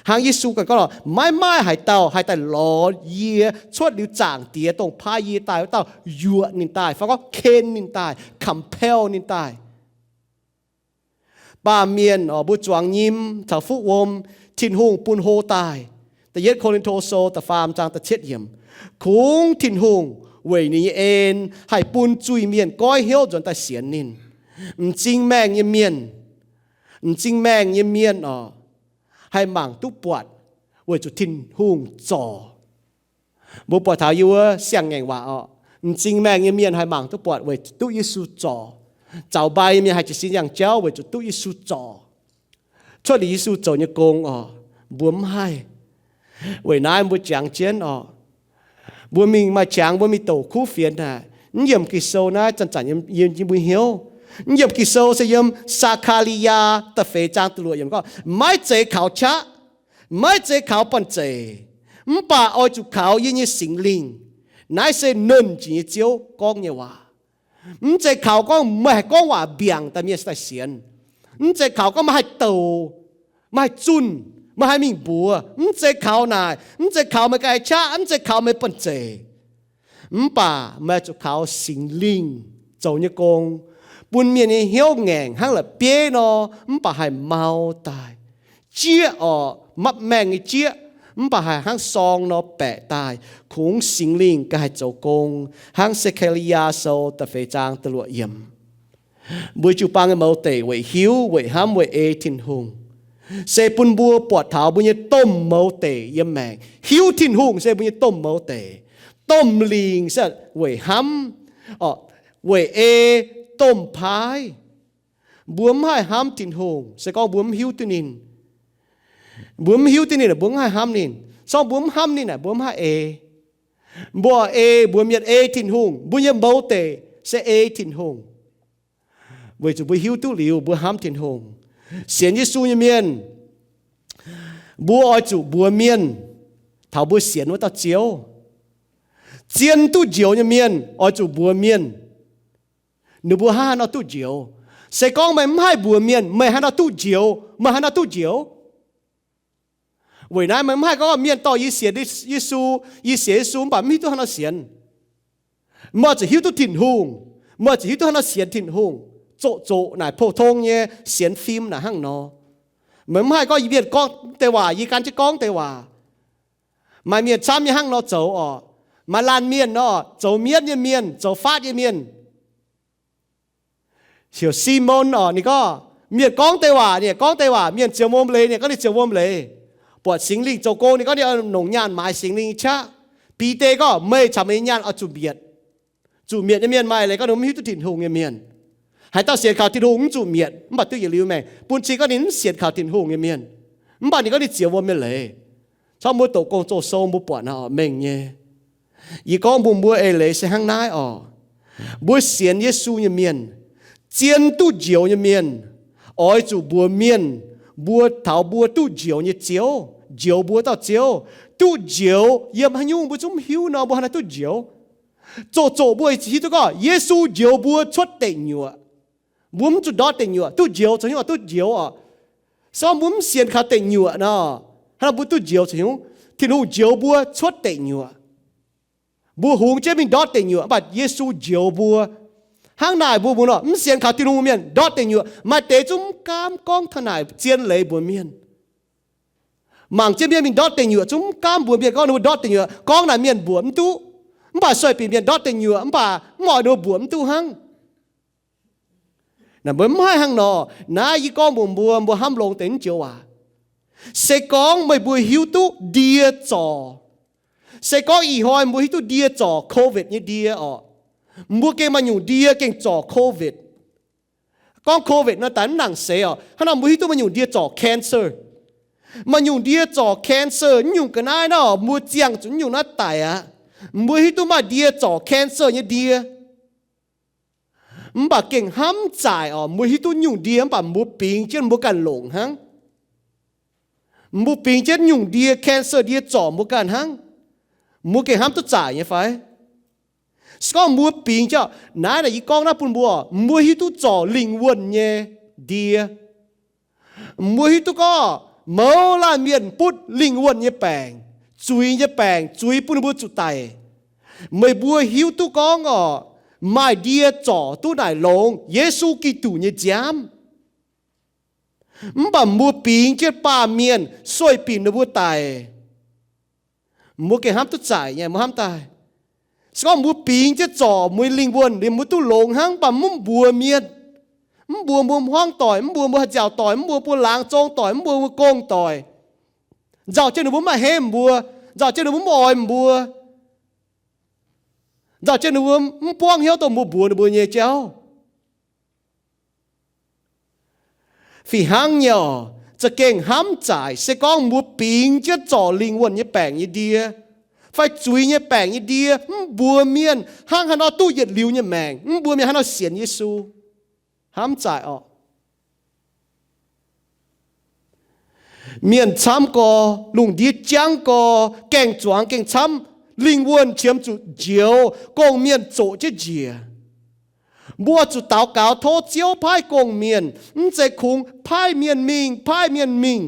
Hnangv Yesu ganh gorngv lorqc, maiv maaih haaix dauh haih daaih lorz yie, cuotv liuz Zaangc Diex dongh paaiv yie daaih wuov dauh yuoqc ninh daaih, fai gorngv ken ninh daaih, compel ninh daaih. Baamh mienh orqc, mbuo zuangx nyim caux fuqv wuom, Tin-Hungh bun hlo daaih. Da'yietv Ko^lin^to Sou da'faam zaang da'cietv yiemc, kungx Tin-Hungh weic ninh nyei en haih bun zuiz-mienh goiv hnyouv nzuonx daaih sienx ninh. M'zing maengh nyei mienh, m'zing maengh nyei mienh orqc, haih mangc duqv buatc weic zuqc Tin-Hungh zorc. Mbuo buatc taux yie wuov siang-ngaengc waac orqc, m'zing maengh nyei mienh haih mangc duqv buatc weic duqv Yesu zorc. Zaux mbai nyei mienh haih jiez sin yangh jauv weic zuqc duqv Yesu zorc. Cuotv liuz Yesu zoux nyei gong orqc, mbuo mv haih. Weic naaiv mbuo jangx jienv orqc, mbuo mingh maaih qangx mbuo mingh douc kuv fienx naaic, mv yiemc Ging-Sou naaiv zanc-zanc yiem, yiem mbuo hnyouv. Mv yiemc Ging-Sou se yiem Saa^kaa^li^yaa da'feix zaang da'luoqc yiemc gorngv, maiv zeiz kaux qaqv, maiv zeiz kaux banh zeic, mv baac oix zuqc kaux yie nyei Singx Lingh. Naaiv se Nernh Jiex nyei Ziouv gorngv nyei waac. Mv zeiz kaux gorngv meih haih gorngv waac mbiaangc daaih mienh daaih sienx. Mv zeiz kaux gorngv meih haih douc, meih haih zunh, meih haih mingh mbuox. Mv zeiz kaux naaic. Mv zeiz kaux meih ganh qaqv, mv zeiz kaux meih banh zeic. Mv baac meih zuqc kaux Singx Lingh zoux nyei gong, bun mienh nyei hnyouv ngaengc hnangv la'bieiv nor, mv baac haih mau daaih. Jieqv orqc, mapv maengh nyei jieqv, mv baac haih hnangv sorng nor baeqc daaih. Kungx Singx Lingh ganh haih zoux gong, hnangv Se^kaa^li^yaa Sou da'feix zaang da'luoqc yiemc. Mbuo jiu-baang nyei mouz deic weic hiuv, weic hnamv, weic ei Tin-Hungh, se bun mbuo buatc taux mbuo nyei domh mouz deic yiem maengc. Hiuv Tin-Hungh se mbuo nyei domh mouz deic. Domh lingc se weic hnamv, weic ei, domh paaiv. Mbuo mv haih hnamv Tin-Hungh se gorngv mbuo mv hiuv duqv ninh. Mbuo mv hiuv duqv ninh, mbuo mv haih hnamv ninh. Se gorngv mbuo mv hnamv ninh aeqv, mbuo mv haih ei. Mbuo ei, mbuo mienh ei Tin-Hungh, mbuo nyei mouz deic se ei Tin-Hungh. Weic zuqc mbuo hiuv duqv liuz mbuo hnamv Tin-Hungh. Sienx Yesu nyei mienh, mbuo oix zuqc mbuox mienh taux mbuo sienx wuov dauh Ziouv. Zien duqv njoux nyei mienh oix zuqc mbuox mienh, ninh mbuo hnangv haaix nor duqv njoux. Se gorngv meih mv haih mbuox mienh meih haaix nor duqv njoux, meih haaix nor duqv njoux? Weic naaiv meih mv haih gorngv mienh dorh yie sienx Yesu, yie sienx Yesu mv baac mv hiuv duqv haaix nor sienx. Meih zuqc hiuv duqv Tin-Hungh. Meih zuqc hiuv duqv haaix nor sienx Tin-Hungh. Zoqc zoqc naaic pou-tong nyei sienx fim naaic hnangv nor. Meih mv haih gorngv yie mienh gorngv deix waac, yie gan jienv gorngv deix waac. Maaih mienh camv nyei hnangv nor zoux orqc. Maaih laanh mienh nor zoux mietv nyei mienh, zoux faatv nyei mienh. Heuc Simon orqc, ninh gorngv mienh gorngv deix waac, ninh gorngv deix waac, mienh ziouc wuom leiz, ninh gorngv ninh ziouc wuom leiz. Buatc Singx Lingh zoux gong, ninh gorngv ninh nongc nyaanh maaiz Singx Lingh nyei qaqv. Bide gorngv meih caux meih nyei nyaanh oix zuqc mietc. Zuqc mietc nyei mienh maaih leiz gorngv ninh mv hiuv duqv Tin-Hungh nyei mienh. Haaix dauh sienx kaux Tin-Hungh mv zuqc mietc mv baac duqv yietc liuz maengc, bun cing gorngv ninh mv sienx kaux Tin-Hungh nyei mienh. Mv baac ninh gorngv ninh ziouc wuom nyei leiz. Corc mbuo doqc gong zoh sou mbuo buatc nor mengh nyei. Yie gorngv mbuox mbuo eix leiz se hnangv naaiv orqc. Mbuo sienx Yesu nyei mienh, zien duqv njoux nyei mienh, oix zuqc mbuox mienh mbuo taux mbuo duqv njoux nyei Ziouv, njoux mbuo dauh Ziouv. Duqv njoux yiem haaix nyungc mbuo zungv mv hiuv nor, mbuo haaix nor duqv njoux. Zoqc zoqc mbuo hiuv duqv gorngv Yesu njoux mbuo cuotv deic nyuoqc. Mbuo mv zuqc ndortv deic nyuoqc, duqv njoux caux hnyouv duqv njoux orqc. Se gorngv mbuo mv sienx kaux deic nyuoqc nor, hnangv nor mbuo duqv njoux caux hnyouv. Tin-Hungh njoux mbuo cuotv deic nyuoqc. Mbuo hungx jienv mingh ndortv deic nyuoqc, mv baac Yesu njoux mbuo. Hnangv naaic mbuo mbuox nor, mv sienx kaux Tin-Hungh mienh ndortv deic nyuoqc, maaih deix zungv mv gaamv gorngv taux naaic zien leiz mbuox mienh. Mangc jienv mienh mingh ndortv deic nyuoqc zungv mv gaamv mbuox mienh gorngv ninh mbuo ndortv deic nyuoqc, gorngv naaic mienh mbuoqc mv duqv. Mv baac sueih bieqc mienh ndortv deic nyuoqc, mv baac mv oix ninh mbuo mbuoqc mv duqv hnangv. Naaic mbuo mv haih hnangv nor. Naaiv yie gorngv mbuox mbuo, mbuo hnamv longx deix naaiv joux waac. Se gorngv meih mbuo hiuv duqv ndie zorc, se gorngv ih hnoi mbuo hiuv duqv ndie zorc COVID nyei ndie orqc, mbuo gengh maaih nyungc ndie gengh zorc COVID. Gorngv COVID nor daaih mv nangc seix orqc. Hnangv nor mbuo hiuv duqv maaih nyungc ndie zorc cancer. Maaih nyungc ndie zorc cancer, nyungc ga'naaiv nor mbuo ziangh zuqc nyungc naaiv daic aqv. Mbuo hiuv duqv maaih ndie zorc cancer nyei ndie. Mv baac gengh hnamv zaaic orqc, mbuo hiuv duqv nyungc ndie mv baac mbuo bingx jienv mbuo ganh longc hnangv. Mbuo bingx jienv nyungc ndie, cancer ndie zorc mbuo ganh hnangv. Mbuo gengh hnamv duqv zaaic nyei fai? Se gorngv mbuo bingx jienv, naaiv naaic yie gorngv naaiv bun mbuo, mbuo hiuv duqv zorc lingh wuonh nyei ndie. Mbuo hiuv duqv gorngv mouz laanh mienh butv lingh wuonh nyei baengc, zuiz nyei baengc, zuiz bun ninh mbuo zuqc daic. Meih mbuo hiuv duqv gorngv orqc, maaih ndie zorc duqv naaic longx, Yesu Giduc nyei nziaamv. Mv baac mbuo bingx jienv baamh mienh sueih binc ninh mbuo daic. Mbuo gengh hnamv duqv zaaic nyei, mbuo hnamv daaih. Se gorngv mbuo bingx jienv zorc mbuo nyei lingh wuonh liuz mbuo duqv longx hnangv, mv baac mv mbuox mienh, mv mbuox mbuo hmuangv doic, mv mbuox mbuo haaix nziaauc doic, mv mbuox mbuo laangz zong doic, mv mbuox mbuo gong doic, nzauh jienv ninh mbuo mv maaih hemv mbuo, nzauh jienv ninh mbuo mv oix mbuo, nzauh jienv ninh mbuo mv buangv hnyouv dongh mbuo mbuox ninh mbuo nyei jauv. Fih hnangv nyei orqc, za'gengh hnamv zaaic se gorngv mbuo bingx jienv zorc lingh wuonh nyei baengc nyei ndie fai zuiz nyei baengc nyei ndie, mv mbuox mienh hnangv haaix nor duqv yietc liuz nyei maengc, mv mbuox mienh haaix nor sienx Yesu. Hnamv zaaic orqc. Mienh camv gorx, lungh ndiev jangv gorx, gaeng-zuangx gengh camv, lingh wuonh qiemx zuqc njoux, gong-mienh zoqc jienv njiec. Mbuo zuqc daux gaux tov Ziouv paaiv gong-mienh, mv zeiz kungx paaiv mienh mingh, paaiv mienh mingh.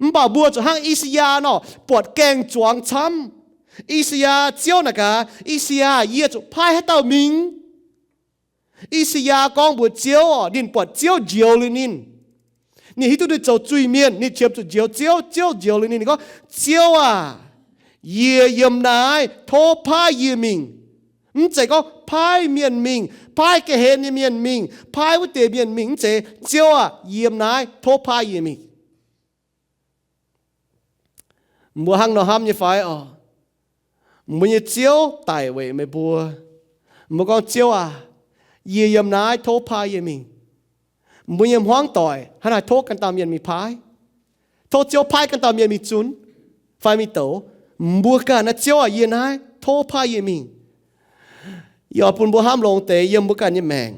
Mv baac mbuo zuqc hnangv I^saa^yaa nor, buatc gaeng-zuangx camv. I^saa^yaa, Ziouv naaic gaax I^saa^yaa, yie zuqc paaiv haaix dauh mingh? I^saa^yaa gorngv mbuox Ziouv orqc, ninh buatc Ziouv njoux liuz ninh. Ninh hiuv duqv ninh zoux zuiz-mienh, ninh qiemx zuqc njoux Ziouv. Ziouv njoux liuz ninh, ninh gorngv, Ziouv aah! Yie yiem naaiv, tov paaiv yie mingh. Mv zeiz gorngv paaiv mienh mingh, paaiv ga'hlen nyei mienh mingh, paaiv wuov deix mienh mingh, mv zeiz, Ziouv aah! Yie yiem naaiv, tov paaiv yie mingh. Mbuo hnangv nor hnamv nyei fai orqc? Mbuo nyei Ziouv daic weic meih mbuo. Mbuo gorngv, Ziouv aah! Yie yiem naaiv, tov paaiv yie mingh. Mbuo nyei hmuangv doic hnangv naaiv, tov ganh dauh mienh mingh paaiv. Tov Ziouv paaiv ganh dauh mienh mingh zunv fai mingh douc. Mbuo ganh naaiv, Ziouv aah! Yie naaiv, tov paaiv yie mingh. Yie oix bun mbuo hnamv longx deix yiem mbuo ganh nyei maengc.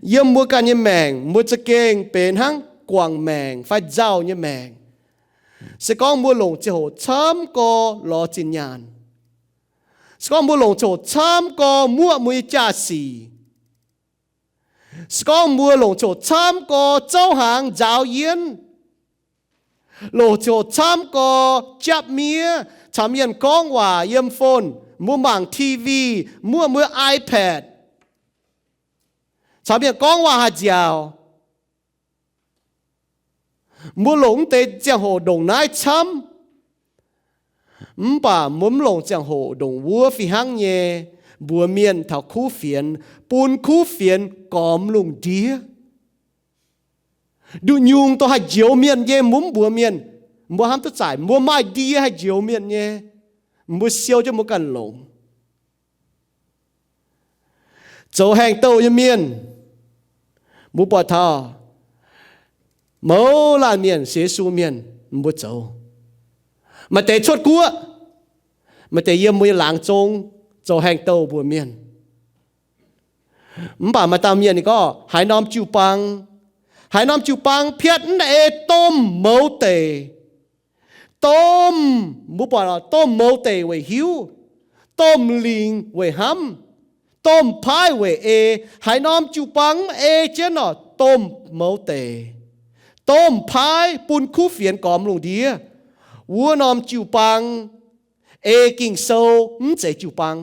Yiem mbuo ganh nyei maengc, mbuo za'gengh benx hnangv guangc maengc fai nzauh nyei maengc. Se gorngv mbuo longc ziangh hoc camv gorx lorz zinh nyaanh, se gorngv mbuo longc ziangh hoc camv gorx muoqv mbuo nyei jaa-sic, se gorngv mbuo longc ziangh hoc camv gorx zouv hnaangx nzaaux yienv, Loc ziouc hoqc camv gorx japv miev, caux mienh gorngv waac yiem phone, mbuo mangc T V, muoqv mbuo iPad, caux mienh gorngv waac haih nziaauc. Mbuo longc mv deix ziangh hoc ndongc naaiv camv, mv baac mbuo mv longc ziangh hoc ndongc wuov fih hnangv nyei, mbuox mienh taux kuv fienx, bun kuv fienx gormx lungh ndiev. Nduqc nyungc dongh haih njoux mienh nyei mbuo mv mbuox mienh, mbuo hnamv duqv zaaic mbuo maaih ndie haih njoux mienh nyei, mbuo siou jienv mbuo ganh longx. Zoux haengh douh nyei mienh, mbuo buatc taux mouz laanh mienh sienx Yesu mienh, mbuo zoux. Maaih deix cuotv guoqv, maaih deix yiem mbuo nyei laangz zong zoux haengh douh mbuox mienh. Mv baac maaih dauh mienh ninh gorngv haaix norm jiu-baang, haaix norm jiu-baang piatv mv ei domh mouz deic. Domh, mbuo buatc domh mouz deic weic hiuv, domh lingc weic hnamv, domh paaiv weic ei. Haaix norm jiu-baang mv ei jienv nor domh mouz deic, domh paaiv bun kuv fienx gormx lungh ndiev, wuov norm jiu-baang ei Ging-Sou mv zeiz jiu-baang.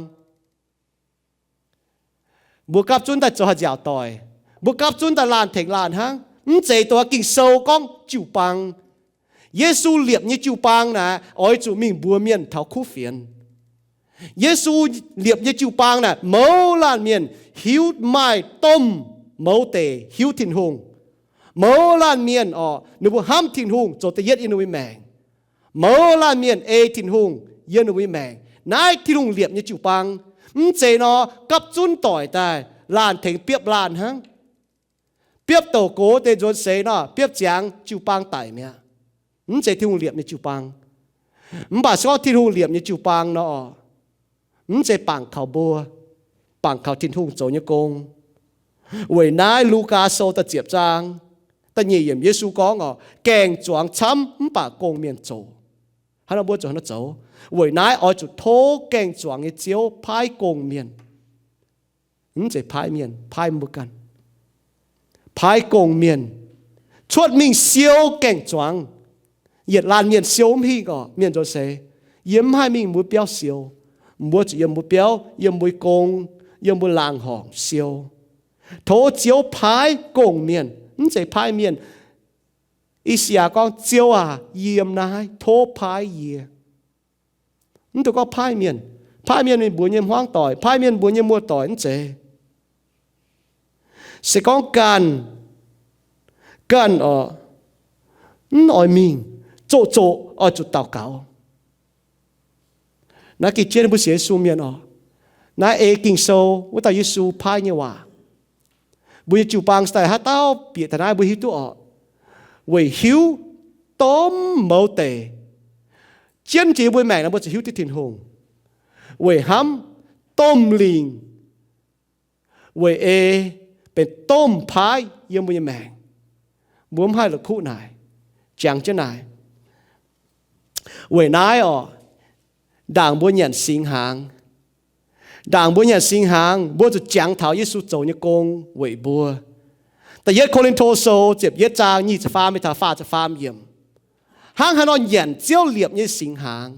Mbuo gapv zunv daaih zoux haaix nziaauc doic, mbuo gapv zunv daaih laanh tengx laanh hnangv, mv zeiz dongh Ging-Sou gorngv jiu-baang. Yesu liepc nyei jiu-baang naaic oix zuqc mingh mbuox mienh taux kuv fienx. Yesu liepc nyei jiu-baang naaic mouz laanh mienh hiuv maaih domh mouz deic hiuv Tin-Hungh. Mouz laanh mienh orqc, ninh mbuo hnamv Tin-Hungh zoux da'yietv yiem ninh mbuo nyei maengc. Mouz laanh mienh ei Tin-Hungh yiem ninh mbuo nyei maengc. Naaiv Tin-Hungh liepc nyei jiu-baang. Mv zeiz nor gapv zunv doic daaih laanh tengx biopv laanh hnangv. Biopv douc gox deix nzuonx seix nor, biopv ziangx jiu-baang daic mi'aqv. Mv zeiz Tin-Hungh liepc nyei jiu-baang. Mv baac se gorngv Tin-Hungh liepc nyei jiu-baang nor, mv zeiz bangc kaux mbuo, bangc kaux Tin-Hungh zoux nyei gong. Weic naaiv Lugaa Sou da'ziepc zaang da'nyeic yiemc Yesu gorngv orqc, gaeng-zuangx camv mv baac gong-mienh zoqc. Hnangv nor mbuo zuqc hnangv nor zoux. Weic naaiv oix zuqc tov gaeng-zuangx nyei Ziouv paaiv gong-mienh. Mv zeiz paaiv mienh, paaiv mbuo ganh. Paaiv gong-mienh cuotv mingh siou gaeng-zuangx. Yietc laanh mienh siou mv hingh orqc, mienh nzuonx seix, yie mv haih mingh mbuo biauv siou. Mbuo zuqc yiem mbuo biauv, yiem mbuo gong, yiem mbuo laangz horngc siou. Tov Ziouv paaiv gong-mienh, mv zeiz paaiv mienh. I^saa^yaa gorngv, Ziouv aac, yie yiem naaiv, tov paaiv yie. Mv dungx gorngv paaiv mienh. Paaiv mienh mingh mbuox nyei hmuangv doic, paaiv mienh mbuox nyei muoz-doic mv zeiz. Se gorngv ganh, ganh orqc, mv oix mingh, zoqc zoqc oix zuqc daux gaux. Naaiv gengh jienv mbuo sienx Yesu mienh orqc. Naaiv ei Ging-Sou wuov dauh Yesu paaiv nyei waac. Mbuo nyei jiu-baang se daaih haaix dauh bieqc daaih naaiv mbuo hiuv duqv orqc. Weic hiuv domh mouz deic, jienv jiex mbuo maengc nor mbuo zuqc hiuv duqv Tin-Hungh. Weic hnamv domh lingc, weic ei benx domh paaiv yiem mbuo nyei maengc. Mbuo mv haih la'kuqv naaic, jangx jienv naaic. Weic naaiv orqc, ndaangc mbuo nyanc singx hnaangx, ndaangc mbuo nyanc singx hnaangx, mbuo zuqc jangx taux Yesu zoux nyei gong weic mbuo. Da'yietv Ko^lin^to Sou ziepc yietv zaang nyic ziepc faam mingh taux faah ziepc faam yiemc. Hnangv haaix nor nyanc Ziouv liepc nyei singx hnaangx?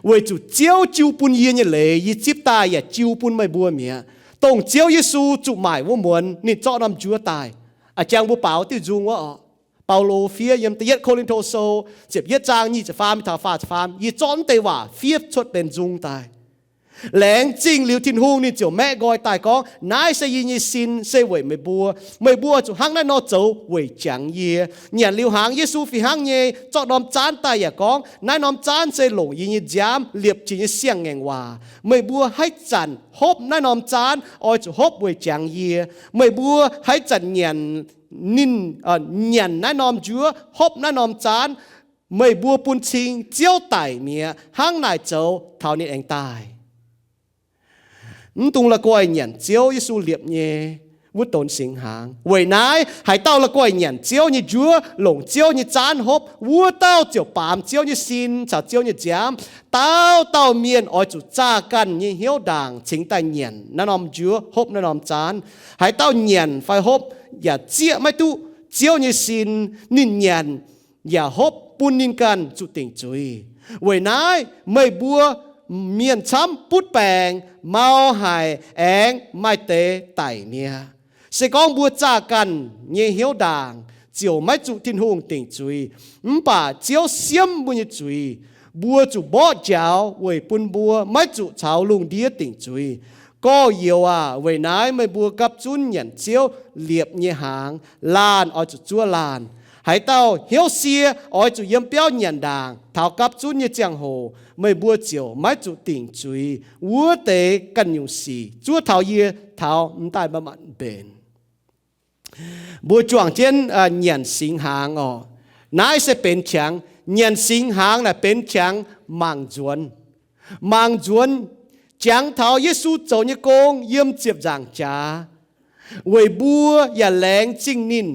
Weic zuqc Ziouv jiu bun yie nyei leiz yie zipv daaih yaac jiu bun meih mbuo mi'aqv. Dongh Ziouv Yesu zuqc maaic wuov muonz ninh zorqv norm njuov daaih, a'jang mbuo baaux diuh nzung wuov orqc. Baulo fiev yiem Da'yietv Ko^lin^to Sou ziepc yietv zaang nyic ziepc faam mingh taux faah ziepc faam, yie zorqv naaiv deix waac fiev cuotv benx nzung daaih. Laengz zingh liuz Tin-Hungh, ninh ziouc maeqv nqoi daaih gorngv, naaiv se yie nyei sin, se weic meih mbuo. Meih mbuo zuqc hnangv naaiv nor zoux weic jangx yie. Nyanc liuz hnaangx, Yesu fih hnangv nyei zorqv norm zaanv daaih yaac gorngv, naaiv norm zaanv se longc yie nyei nziaamv liepc jiex nyei siang-ngaengc waac. Meih mbuo haaix zanc hopv naaiv norm zaanv oix zuqc hopv weic jangx yie. Meih mbuo haaix zanc nyanc ninh, nyanc naaiv norm njuov, hopv naaiv norm zaanv, meih mbuo bun cing Ziouv daic mi'aqv, hnangv naaic zoux taux ninh aengx daaih. Mv dungx la'guaih nyanc Ziouv Yesu liepc nyei wuov donx singx hnaangx. Weic naaiv, haaix dauh la'guaih nyanc Ziouv nyei njuov, longc Ziouv nyei zaanv hopv, wuov dauh ziouc baamz Ziouv nyei sin caux Ziouv nyei nziaamv. Dauh dauh mienh oix zuqc zaah ganh nyei hnyouv ndaangc cingx daaih nyanc naaiv norm njuov, hopv naaiv norm zaanv. Haaix dauh nyanc fai hopv yaac zieqv maiv duqv Ziouv nyei sin. Ninh nyanc yaac hopv bun ninh ganh zuqc dingc zuiz. Weic naaiv meih mbuo mienh camv butv baengc, mau haic, aengx maaih deix daic mi'aqv. Se gorngv mbuo zaah ganh nyei hnyouv ndaangc, ziouc maiv zuqc Tin-Hungh dingc zuiz. Mv baac Ziouv siemv mbuo nyei zuiz, mbuo zuqc mborqv njaaux weic bun mbuo maiv zuqc caux lungh ndiev dingc zuiz. Gorx-youz aac, weic naaiv meih mbuo gapv zunv nyanc Ziouv liepc nyei hnaangx, laanh oix zuqc zuov laanh. Haaix dauh hnyouv sie oix zuqc yiem biauv nyanc ndaangc taux gapv zunv nyei ziangh hoc, meih mbuo ziouc maiv zuqc dingc zuiz. Wuov deix ganh nyungc sic zuov taux yie taux m'daaih manc-manc mbenc. Mbuo juangc jienv nyanc singx hnaangx oc. Naaiv se benx qangx, nyanc singx hnaangx naaic benx qangx mangc nzuonx. Mangc nzuonx jangx taux Yesu zoux nyei gong yiem ziepc nzaangc jaax, weic mbuo yaac laengz zingh ninh.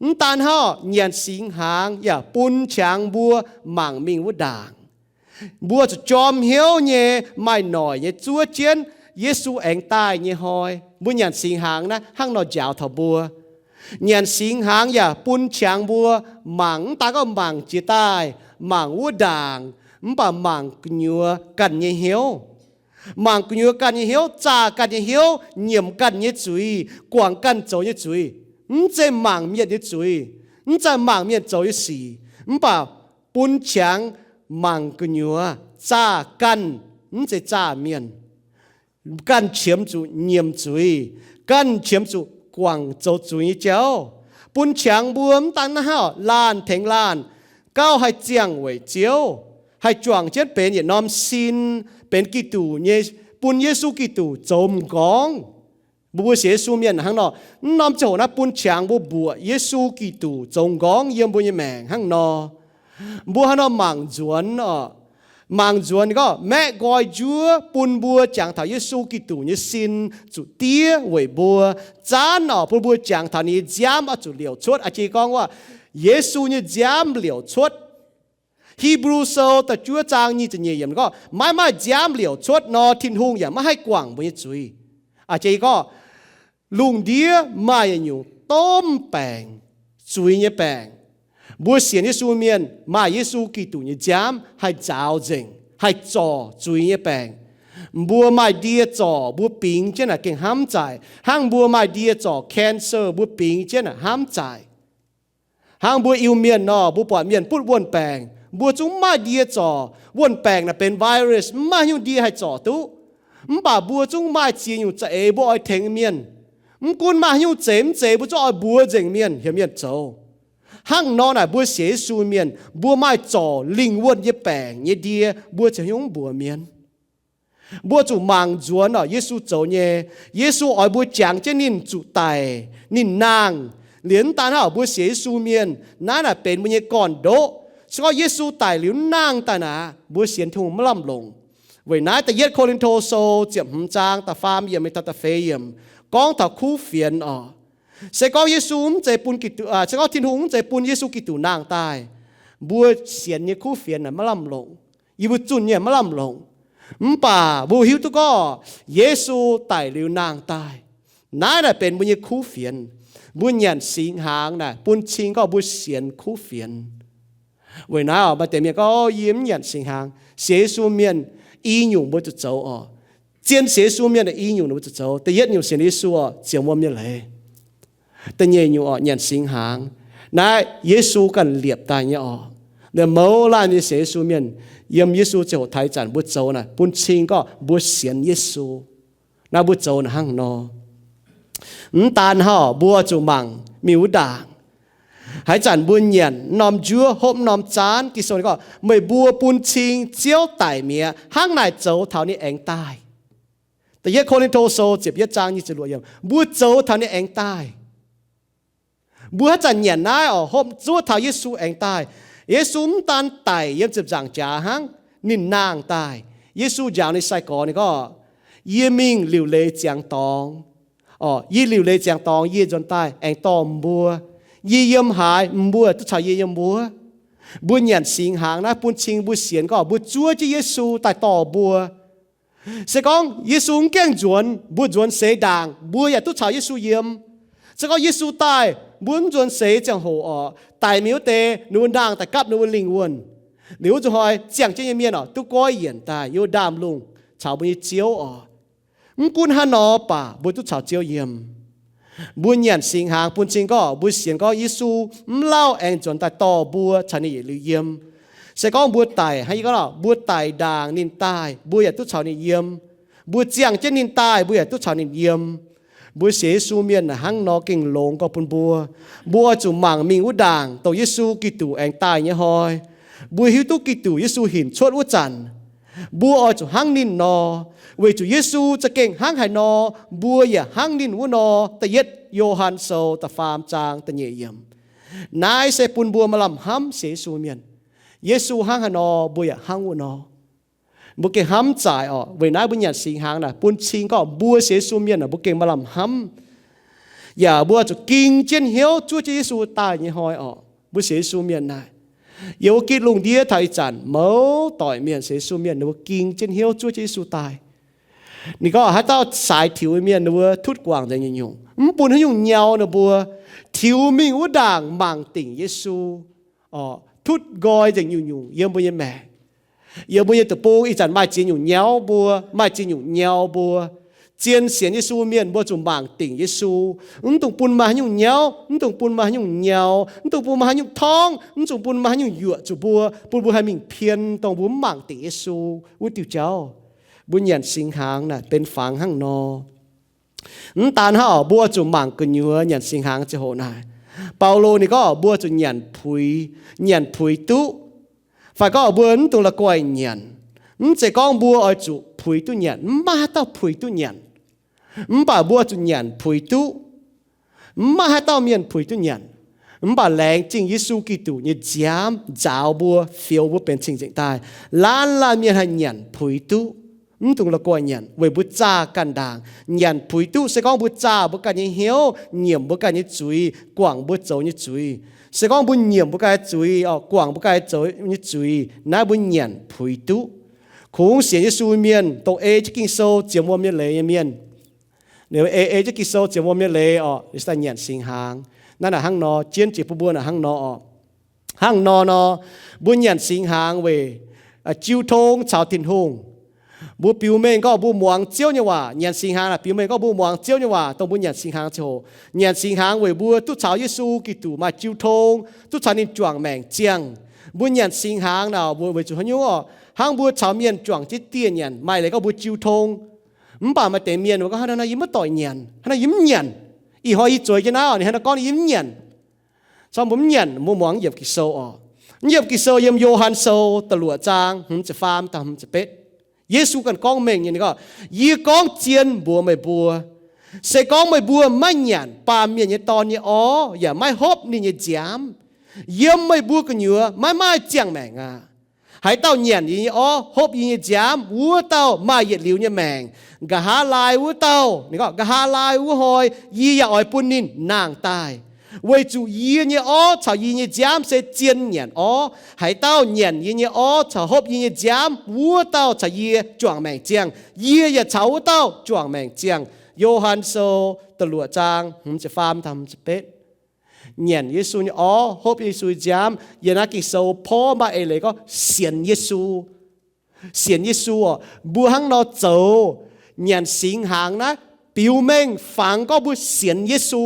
Mv daan hnangv, nyanc singx hnaangx yaac bun qangx mbuo mangc mingh wuov ndaangc. Mbuo zuqc jorm hnyouv nyei, maaih noic nyei zuov jienv Yesu aengx daaih nyei hnoi. Mbuo nyanc singx hnaangx naaiv hnangv nor njaaux taux mbuo. Nyanc singx hnaangx yaac bun qangx mbuo mangc, mv daan gorngv mangc jiex daaih, mangc wuov ndaangc, mv baac mangc gu'nyuoz ganh nyei hnyouv. Mangc gu'nyuoz ganh nyei hnyouv, zaah ganh nyei hnyouv, nyiemc ganh nyei zuiz, guangc ganh zoux nyei zuiz. Mv zeiz mangc mienh nyei zuiz, mv zeiz mangc mienh zoux nyei sic, mv baac bun qangx mangc gu'nyuoz zaah ganh, mv zeiz zaah mienh. Ganh qiemx zuqc nyiemc zuiz, ganh qiemx zuqc guangc zoux zuiz nyei jauv. Bun qangx mbuo mv daan hnangv, laanh tengx laanh gauh haih ziangh weic Ziouv, haih juangc jienv benx yietc norm sin, benx Giduc nyei, bun Yesu Giduc zoux m'nqorngv. Mbuo, mbuo sienx Yesu mienh hnangv nor, mv norm ziangh hoc naaiv bun qangx mbuo mbuoqc Yesu Giduc zoux m'nqorngv yiem mbuo nyei maengc hnangv nor. Mbuo hnangv nor mangc nzuonx oc. Mangc nzuonx gorngv maeqv nqoi njuov bun mbuo jangx taux Yesu Giduc nyei sin zuqc diev weic mbuo, zaanv oc bun mbuo jangx taux ninh nyei nziaamv oix zuqc liouc cuotv. A'jang gorngv wuov, Yesu nyei nziaamv liouc cuotv. Hipv^lu Sou da'juov zaang nyic ziepc nyeic yiemc gorngv, maiv maaih nziaamv liouc cuotv nor, Tin-Hungh yaac maiv haih guangc mbuo nyei zuiz. A'jang gorngv, lungh ndiev maaih yietc nyungc domh baengc, zuiz nyei baengc. Mbuo sienx Yesu mienh maaih Yesu Giduc nyei nziaamv haih nzaaux nzengc, haih zorc zuiz nyei baengc. Mbuo maaih ndie zorc, mbuo bingx jienv naaic gengh hnamv zaaic, hnangv mbuo maaih ndie zorc cancer, mbuo bingx jienv naaic hnamv zaaic. Hnangv mbuo Iu-Mienh nor, mbuo buatc mienh butv wuon-baengc, mbuo zungv maaih ndie zorc. Wuon-baengc naaic benx virus, mv maaih haaix nyungc ndie haih zorc duqv. Mv baac mbuo zungv maaih ziex nyungc za'eix mbuo oix tengx mienh. Mv gunv maaih haaix nyungc zeiz mv zeiz, mbuo zungv oix mbuox nzengc mienh, heuc mienh zoux. Hnangv nor naaic, mbuo sienx Yesu mienh, mbuo maaih zorc lingh wuonh nyei baengc nyei ndie, mbuo ziouc haaix nyungc mv mbuox mienh. Mbuo zuqc mangc nzuonx oc Yesu zoux nyei. Yesu oix mbuo jangx jienv ninh zuqc daic, ninh nangh. Liuz mv daan hnangv, mbuo sienx Yesu mienh, naaiv naaic benx mbuo nyei gorn-ndoqv. Se gorngv Yesu daic liuz mv nangh daaih naaic, mbuo sienx Tin-Hungh maiv lamh longc. Weic naaiv da'yietv Ko^lin^to Sou ziepc hmz zaang da'faam yiemc mingh taux da'feix yiemc gorngv taux kuv fienx oc. Se gorngv Yesu mv zeiz bun, se gorngv Tin-Hungh mv zeiz bun Yesu Giduc nangh daaih, mbuo sienx nyei kuv fienx naaic maiv lamh longc. Yie mbuo zunh nyei maiv lamh longc. Mv baac mbuo hiuv duqv gorngv Yesu daic liuz nangh daaih. Naaiv naaic benx mbuo nyei kuv fienx. Mbuo nyanc singx hnaangx naaic bun cing gorngv mbuo sienx kuv fienx. Weic naaiv oc, maaih deix mienh gorngv, Yie mv nyanc singx hnaangx. Sienx Yesu mienh i nyungc mbuo zuqc zoux oc. Zien sienx Yesu mienh i nyungc mbuo zuqc zoux. Da'yietv nyungc sienx Yesu oc, ziemx wuom nyei leiz. Da'nyeic nyungc oc, nyanc singx hnaangx. Naaiv Yesu ganh liepc daaih nyei oc. Mouz laanh nyei sienx Yesu mienh, yiem Yesu ziangh hoc taux ih zanc mbuo zoux naaic bun cing gorngv mbuo sienx Yesu. Naaiv mbuo zoux naaic hnangv nor. Mv daan hnangv, mbuo zuqc mangc mingh wuov ndaangc. Haaix zanc mbuo nyanc norm njuov, hopv norm zaanv, Ging-Sou gorngv, Meih mbuo bun cing Ziouv daic mi'aqv. Hnangv naaic zoux taux ninh aengx daaih. Da'yietv Ko^lin^to Sou ziepc yietv zaang nyic ziepc luoqc yiemc, mbuo zoux taux ninh aengx daaih. Mbuo haaix zanc nyanc naaiv oc, hopv zuov taux Yesu aengx daaih. Yesu mv daan daic yiem ziepc nzaangc jaax hnangv, ninh nangh daaih. Yesu njaaux ninh sai-gorx ninh gorngv, Yie mingh liuc leiz ziangx dorngx. Oc, yie liuc leiz ziangx dorngx, yie nzuonx daaih aengx dorh mbuo. Yie yiem haaix, mbuo duqv caux yie yiem wuov. Mbuo nyanc singx hnaangx naaiv bun cing mbuo sienx gorngv mbuo zuov jienv Yesu daaih dorh mbuo. Se gorngv Yesu mv gaengh nzuonx, mbuo nzuonx seix ndaangc, mbuo yaac duqv caux Yesu yiem. Se gorngv Yesu daaih, Mbuo mv nzuonx seix ziangh hoc oc, daic mingh wuov deix, ninh mbuo ndaangh daaih gapv ninh mbuo lingh wuonh. Liuz wuov nzunc hnoi ziangh jienv nyei mienh oc, duqv goiv yienc daaih yiem ndaamv-lungh caux mbuo nyei Ziouv oc. Mv gunv hnangv nor baac mbuo duqv caux Ziouv yiem. Mbuo nyanc singx hnaangx bun cing gorngv mbuo sienx gorngv Yesu mv lauh aengx nzuonx daaih dorh mbuo caux ninh yietc liuz yiem. Se gorngv mbuo daic, hnangv yie gorngv, mbuo daic ndaangc ninh daaih, mbuo yaac duqv caux ninh yiem. Mbuo ziangh jienv ninh daaih, mbuo yaac duqv caux ninh yiem. Mbuo sienx Yesu mienh naaic hnangv nor gengh longx gorx bun mbuo. Mbuo oix zuqc mangc mingh wuov ndaangc dongh Yesu Giduc aengx daaih nyei hnoi. Mbuo hiuv duqv Giduc Yesu hinc cuotv wuov zanc, mbuo oix zuqc hnangv ninh nor, weic zuqc Yesu za'gengh hnangv haaix nor, mbuo yaac hnangv ninh wuov nor. Da'yietv Yo^han Sou da'faam zaang da'nyeic yiemc. Naaiv se bun mbuo maaih lamh hnamv sienx Yesu mienh. Yesu hnangv haaix nor, mbuo yaac hnangv wuov nor. Mbuo gengh hnamv zaaic oc. Weic naaiv mbuo nyanc singx hnaangx naaic bun cing gorngv mbuo sienx Yesu mienh naaic mbuo gengh maaih lamh hnamv. Yaac mbuo zuqc ging jienv hnyouv zuov jienv Yesu daaih nyei hnoi oc. Mbuo sienx Yesu mienh naaic, yiem wuov gitv lungh ndiev taux ih zanc mouz doic mienh sienx Yesu mienh ninh mbuo ging jienv hnyouv zuov jienv Yesu daaih. Ninh gorngv haaix dauh saaix tiux nyei mienh ninh mbuo tutv guangc nzengc nyungc-nyungc, mv bun haaix nyungc nyau ninh mbuo, tiux mingh wuov ndaangc mangc dingc Yesu, tutv nqoi nzengc nyungc-nyungc yiem mbuo nyei maengc. Yiem mbuo nyei deic-bung ih zanc maaih ziex nyungc nyauv mbuo, maaih ziex nyungc nyau mbuo. Zien sienx Yesu mienh mbuo zuqc mangc dingc Yesu. Mv dungx bun maaih haaix nyungc nyauv, mv dungx bun maaih haaix nyungc nyau, mv dungx bun maaih haaix nyungc torngv, mv dungx bun maaih haaix nyungc yuoqc zuqc mbuo, bun mbuo haih mingh pien dongh mbuo mv mangc dingc Yesu wuov diuh jauv. Mbuo nyanc singx hnaangx naaic benx fangx hnangv nor. Mv daan hnangv oc, mbuo zuqc mangc gu'nyuoz nyanc singx hnaangx ziangh hoc naaic. Baulo ninh gorngv mbuo zuqc nyanc puix, nyanc puix duqv. Fai gorngv mbuo mv dungx la'guaih nyanc. Mv zeiz gorngv mbuo oix zuqc puix duqv nyanc, mv maaih haaix dauh puix duqv nyanc. Mv baac mbuo zuqc nyanc puix duqv. Mv maaih haaix dauh mienh puix duqv nyanc. Mv baac laengz zingh Yesu Giduc nyei nziaamv nzaaux mbuo, fioux mbuo benx cing-nzengc daaih, laanh laanh mienh haih nyanc puix duqv. Mv dungx la'guaih nyanc weic mbuo zaah ganh ndaangc. Nyanc puix duqv se gorngv mbuo zaah mbuo ganh nyei hnyouv, nyiemc mbuo ganh nyei zuiz, guangc mbuo zoux nyei zuiz. Se gorngv mbuo nyiemc mbuo ganh nyei zuiz, guangc mbuo ganh zoux nyei zuiz, naaiv mbuo nyanc puix duqv. Kungx sienx Yesu mienh dongh ei jienv Ging-Sou zienx wuom nyei leiz nyei mienh, ei, ei jienv Ging-Sou zienx wuom nyei leiz oc, se daaih nyanc singx hnaangx. Naaiv naaic hnangv nor, jienv jiex bun mbuo naaic hnangv nor oc. Hnangv nor nor, mbuo nyanc singx hnaangx weic jiu tong caux Tin-Hungh. Mbuo biux mengh gorngv mbuo muangx Ziouv nyei waac. Nyanc singx hnaangx naaic biux mengh gorngv mbuo muangx Ziouv nyei waac dongh mbuo nyanc singx hnaangx ziangh hoc. Nyanc singx hnaangx weic mbuo duqv caux Yesu Giduc maaih jiu tong, duqv caux ninh juangc maengc ziangh. Mbuo nyanc singx hnaangx naaic weic zuqc haaix nyungc oc? Hnangv mbuo caux mienh juangc jienv dieh nyanc, maaih leiz gorngv mbuo jiu tong. Mv baac maaih deix mienh gorngv, hnangv naaiv yie maiv doic nyanc, hnangv naaiv yie mv nyanc. Ih hnoi yie zueiz jienv naaiv oc, ninh hnangv naaiv gorngv yie mv nyanc. Cong mbuo mv nyanc, mbuo muangx yiemc Ging-Sou oc. Mv yiemc Ging-Sou yiem Yo^han Sou da'luoqc zaang hmz ziepc faam daaih hmz ziepc betv. Yesu ganh gorngv mengh nyei, ninh gorngv, yie gorngv zien mbuox meih mbuo, se gorngv meih mbuo maiv nyanc Baamh Mienh nyei Dorn nyei orv yaac maiv hopv ninh nyei nziaamv, yiem meih mbuo gu'nyuoz maiv maaih ziangh maengc aqv. Haaix dauh nyanc yie nyei orv, hopv yie nyei nziaamv, wuov dauh maaih yietc liuz nyei maengc. Nqa'haav laai wuov dauh, ninh gorngv, nqa'haav laai wuov hnoi yie yaac oix bun ninh nangh daaih, weic zuqc yie nyei orv caux yie nyei nziaamv se zien nyanc orv. Haaix dauh nyanc yie nyei orv caux hopv yie nyei nziaamv, wuov dauh caux yie juangc maengc ziangh, yie yaac caux wuov dauh juangc maengc ziangh. Yo^han Sou da'luoqc zaang hmz ziepc faam daaih hmz ziepc betv. Nyanc Yesu nyei orv, hopv Yesu nyei nziaamv, yiem naaiv Ging-Sou porv maaih eix leiz gorngv sienx Yesu. Sienx Yesu oc. Mbuo hnangv nor zoux, nyanc singx hnaangx naaiv biux mengh fangx gorngv mbuo sienx Yesu.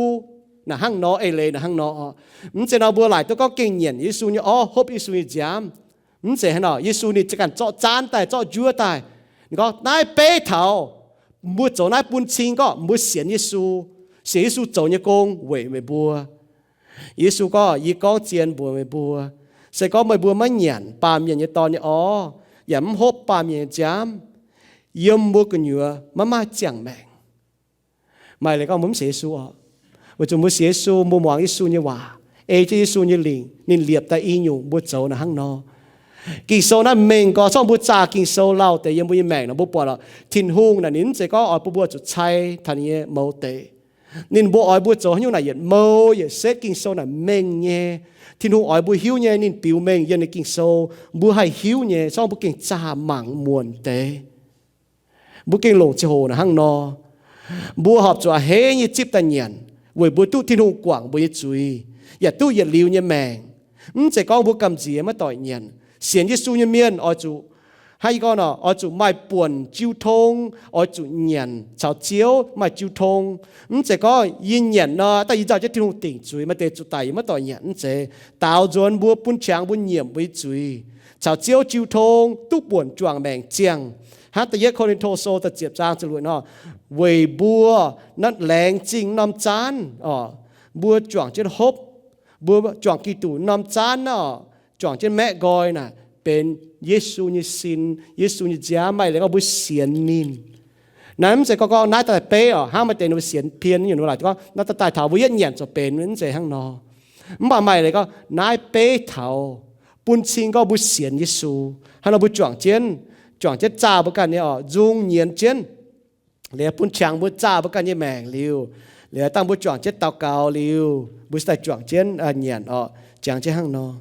Naaic hnangv nor, eix leiz naaic hnangv nor oc. Mv zeiz nor mbuo laaic duqv gorngv gengh nyanc Yesu nyei orv, hopv Yesu nyei nziaamv. Mv zeiz hnangv nor, Yesu ninh za'ganh zorqv zaanv daaih, zorqv njuov daaih. Ninh gorngv, naaiv beiv taux mbuo zoux naaiv bun cing gorngv mbuo sienx Yesu, sienx Yesu zoux nyei gong weic meih mbuo. Yesu gorngv, yie gorngv zien mbuox meih mbuo, se gorngv meih mbuo maiv nyanc Baamh Mienh nyei Dorn nyei orv, yaac mv hopv Baamh Mienh nyei nziaamv, yiem mbuo gu'nyuoz maiv maaih ziangh maengc. Maaih leiz gorngv mbuo mv sienx Yesu oc. Weic zuqc mbuo sienx Yesu, mbuo muangx Yesu nyei waac, ei jienv Yesu nyei lingc, ninh liepc daaih i nyungc mbuo zoux naaic hnangv nor. Ging-Sou naaiv mengh gorx, corc mbuo zaah Ging-Sou lauh deix yiem mbuo nyei maengc nor, mbuo buatc lorqc, Tin-Hungh naaic ninh mv zeiz gorngv oix bun mbuo zuqc cai taux ninh nyei mouz deix. Ninh mbuo oix mbuo zoux haaix nyungc naaic yietc mou yietc setv Ging-Sou naaic mengh nyei. Tin-Hungh oix mbuo hiuv nyei, ninh biux mengh yiem ninh Ging-Sou, mbuo haih hiuv nyei, corc mbuo gengh zaah mangc muonc deix. Mbuo gengh longc ziangh hoc naaic hnangv nor. Mbuo horpc zuqc a'hneiv nyei zipv daaih nyanc. weic mbuo duqv Tin-Hungh guangc mbuo nyei zuiz, yaac duqv yietc liuz nyei maengc. Mv zeiz gorngv mbuo gamh nziex maiv doic nyanc. Sienx Yesu nyei mienh oix zuqc, hnangv yie gorngv nor, oix zuqc maaih buonc jiu tong, oix zuqc nyanc caux Ziouv maaih jiu tong. Mv zeiz gorngv yie nyanc nor, daaih yie nzauh jienv Tin-Hungh dingc zuiz, maaih deix zuqc daic yie maiv doic nyanc. Mv zeiz. Daaux nzuonx mbuo bun qangx mbuo nyiemc mbuo nyei zuiz, caux Ziouv jiu tong, duqv buonc juangc maengc ziangh. Hnangv da'yietv Ko^lin^to Sou da'ziepc zaang ziepc luoqc nor, weic mbuo naaiv laengz zingh norm zaanv oc, mbuo juangc jienv hopv, mbuo juangc Giduc norm zaanv naaiv oc, juangc jienv maeqv nqoi naaic, benx Yesu nyei sin, Yesu nyei nziaamv. Maaih leiz gorngv mbuo sienx ninh. Naaiv mv zeiz gorngv, gorngv naaiv daaih beiv oc, hnangv maaih deix ninh mbuo sienx pien nyungc, ninh mbuo laaic gorngv naaiv daaih taux mbuo yietv nyanc zoux benx, mv zeiz hnangv nor. Mv baac maaih leiz gorngv naaiv beiv taux bun cing gorngv mbuo sienx Yesu. Hnangv nor mbuo juangc jienv, juangc jienv zaah mbuo ganh nyei oc, nzung nyienz jienv, liuz bun qangx mbuo zaah mbuo ganh nyei maengc liuz, liuz dangh mbuo juangc jienv daux gaux liuz, mbuo se daaih juangc jienv nyanc oc, jangx jienv hnangv nor.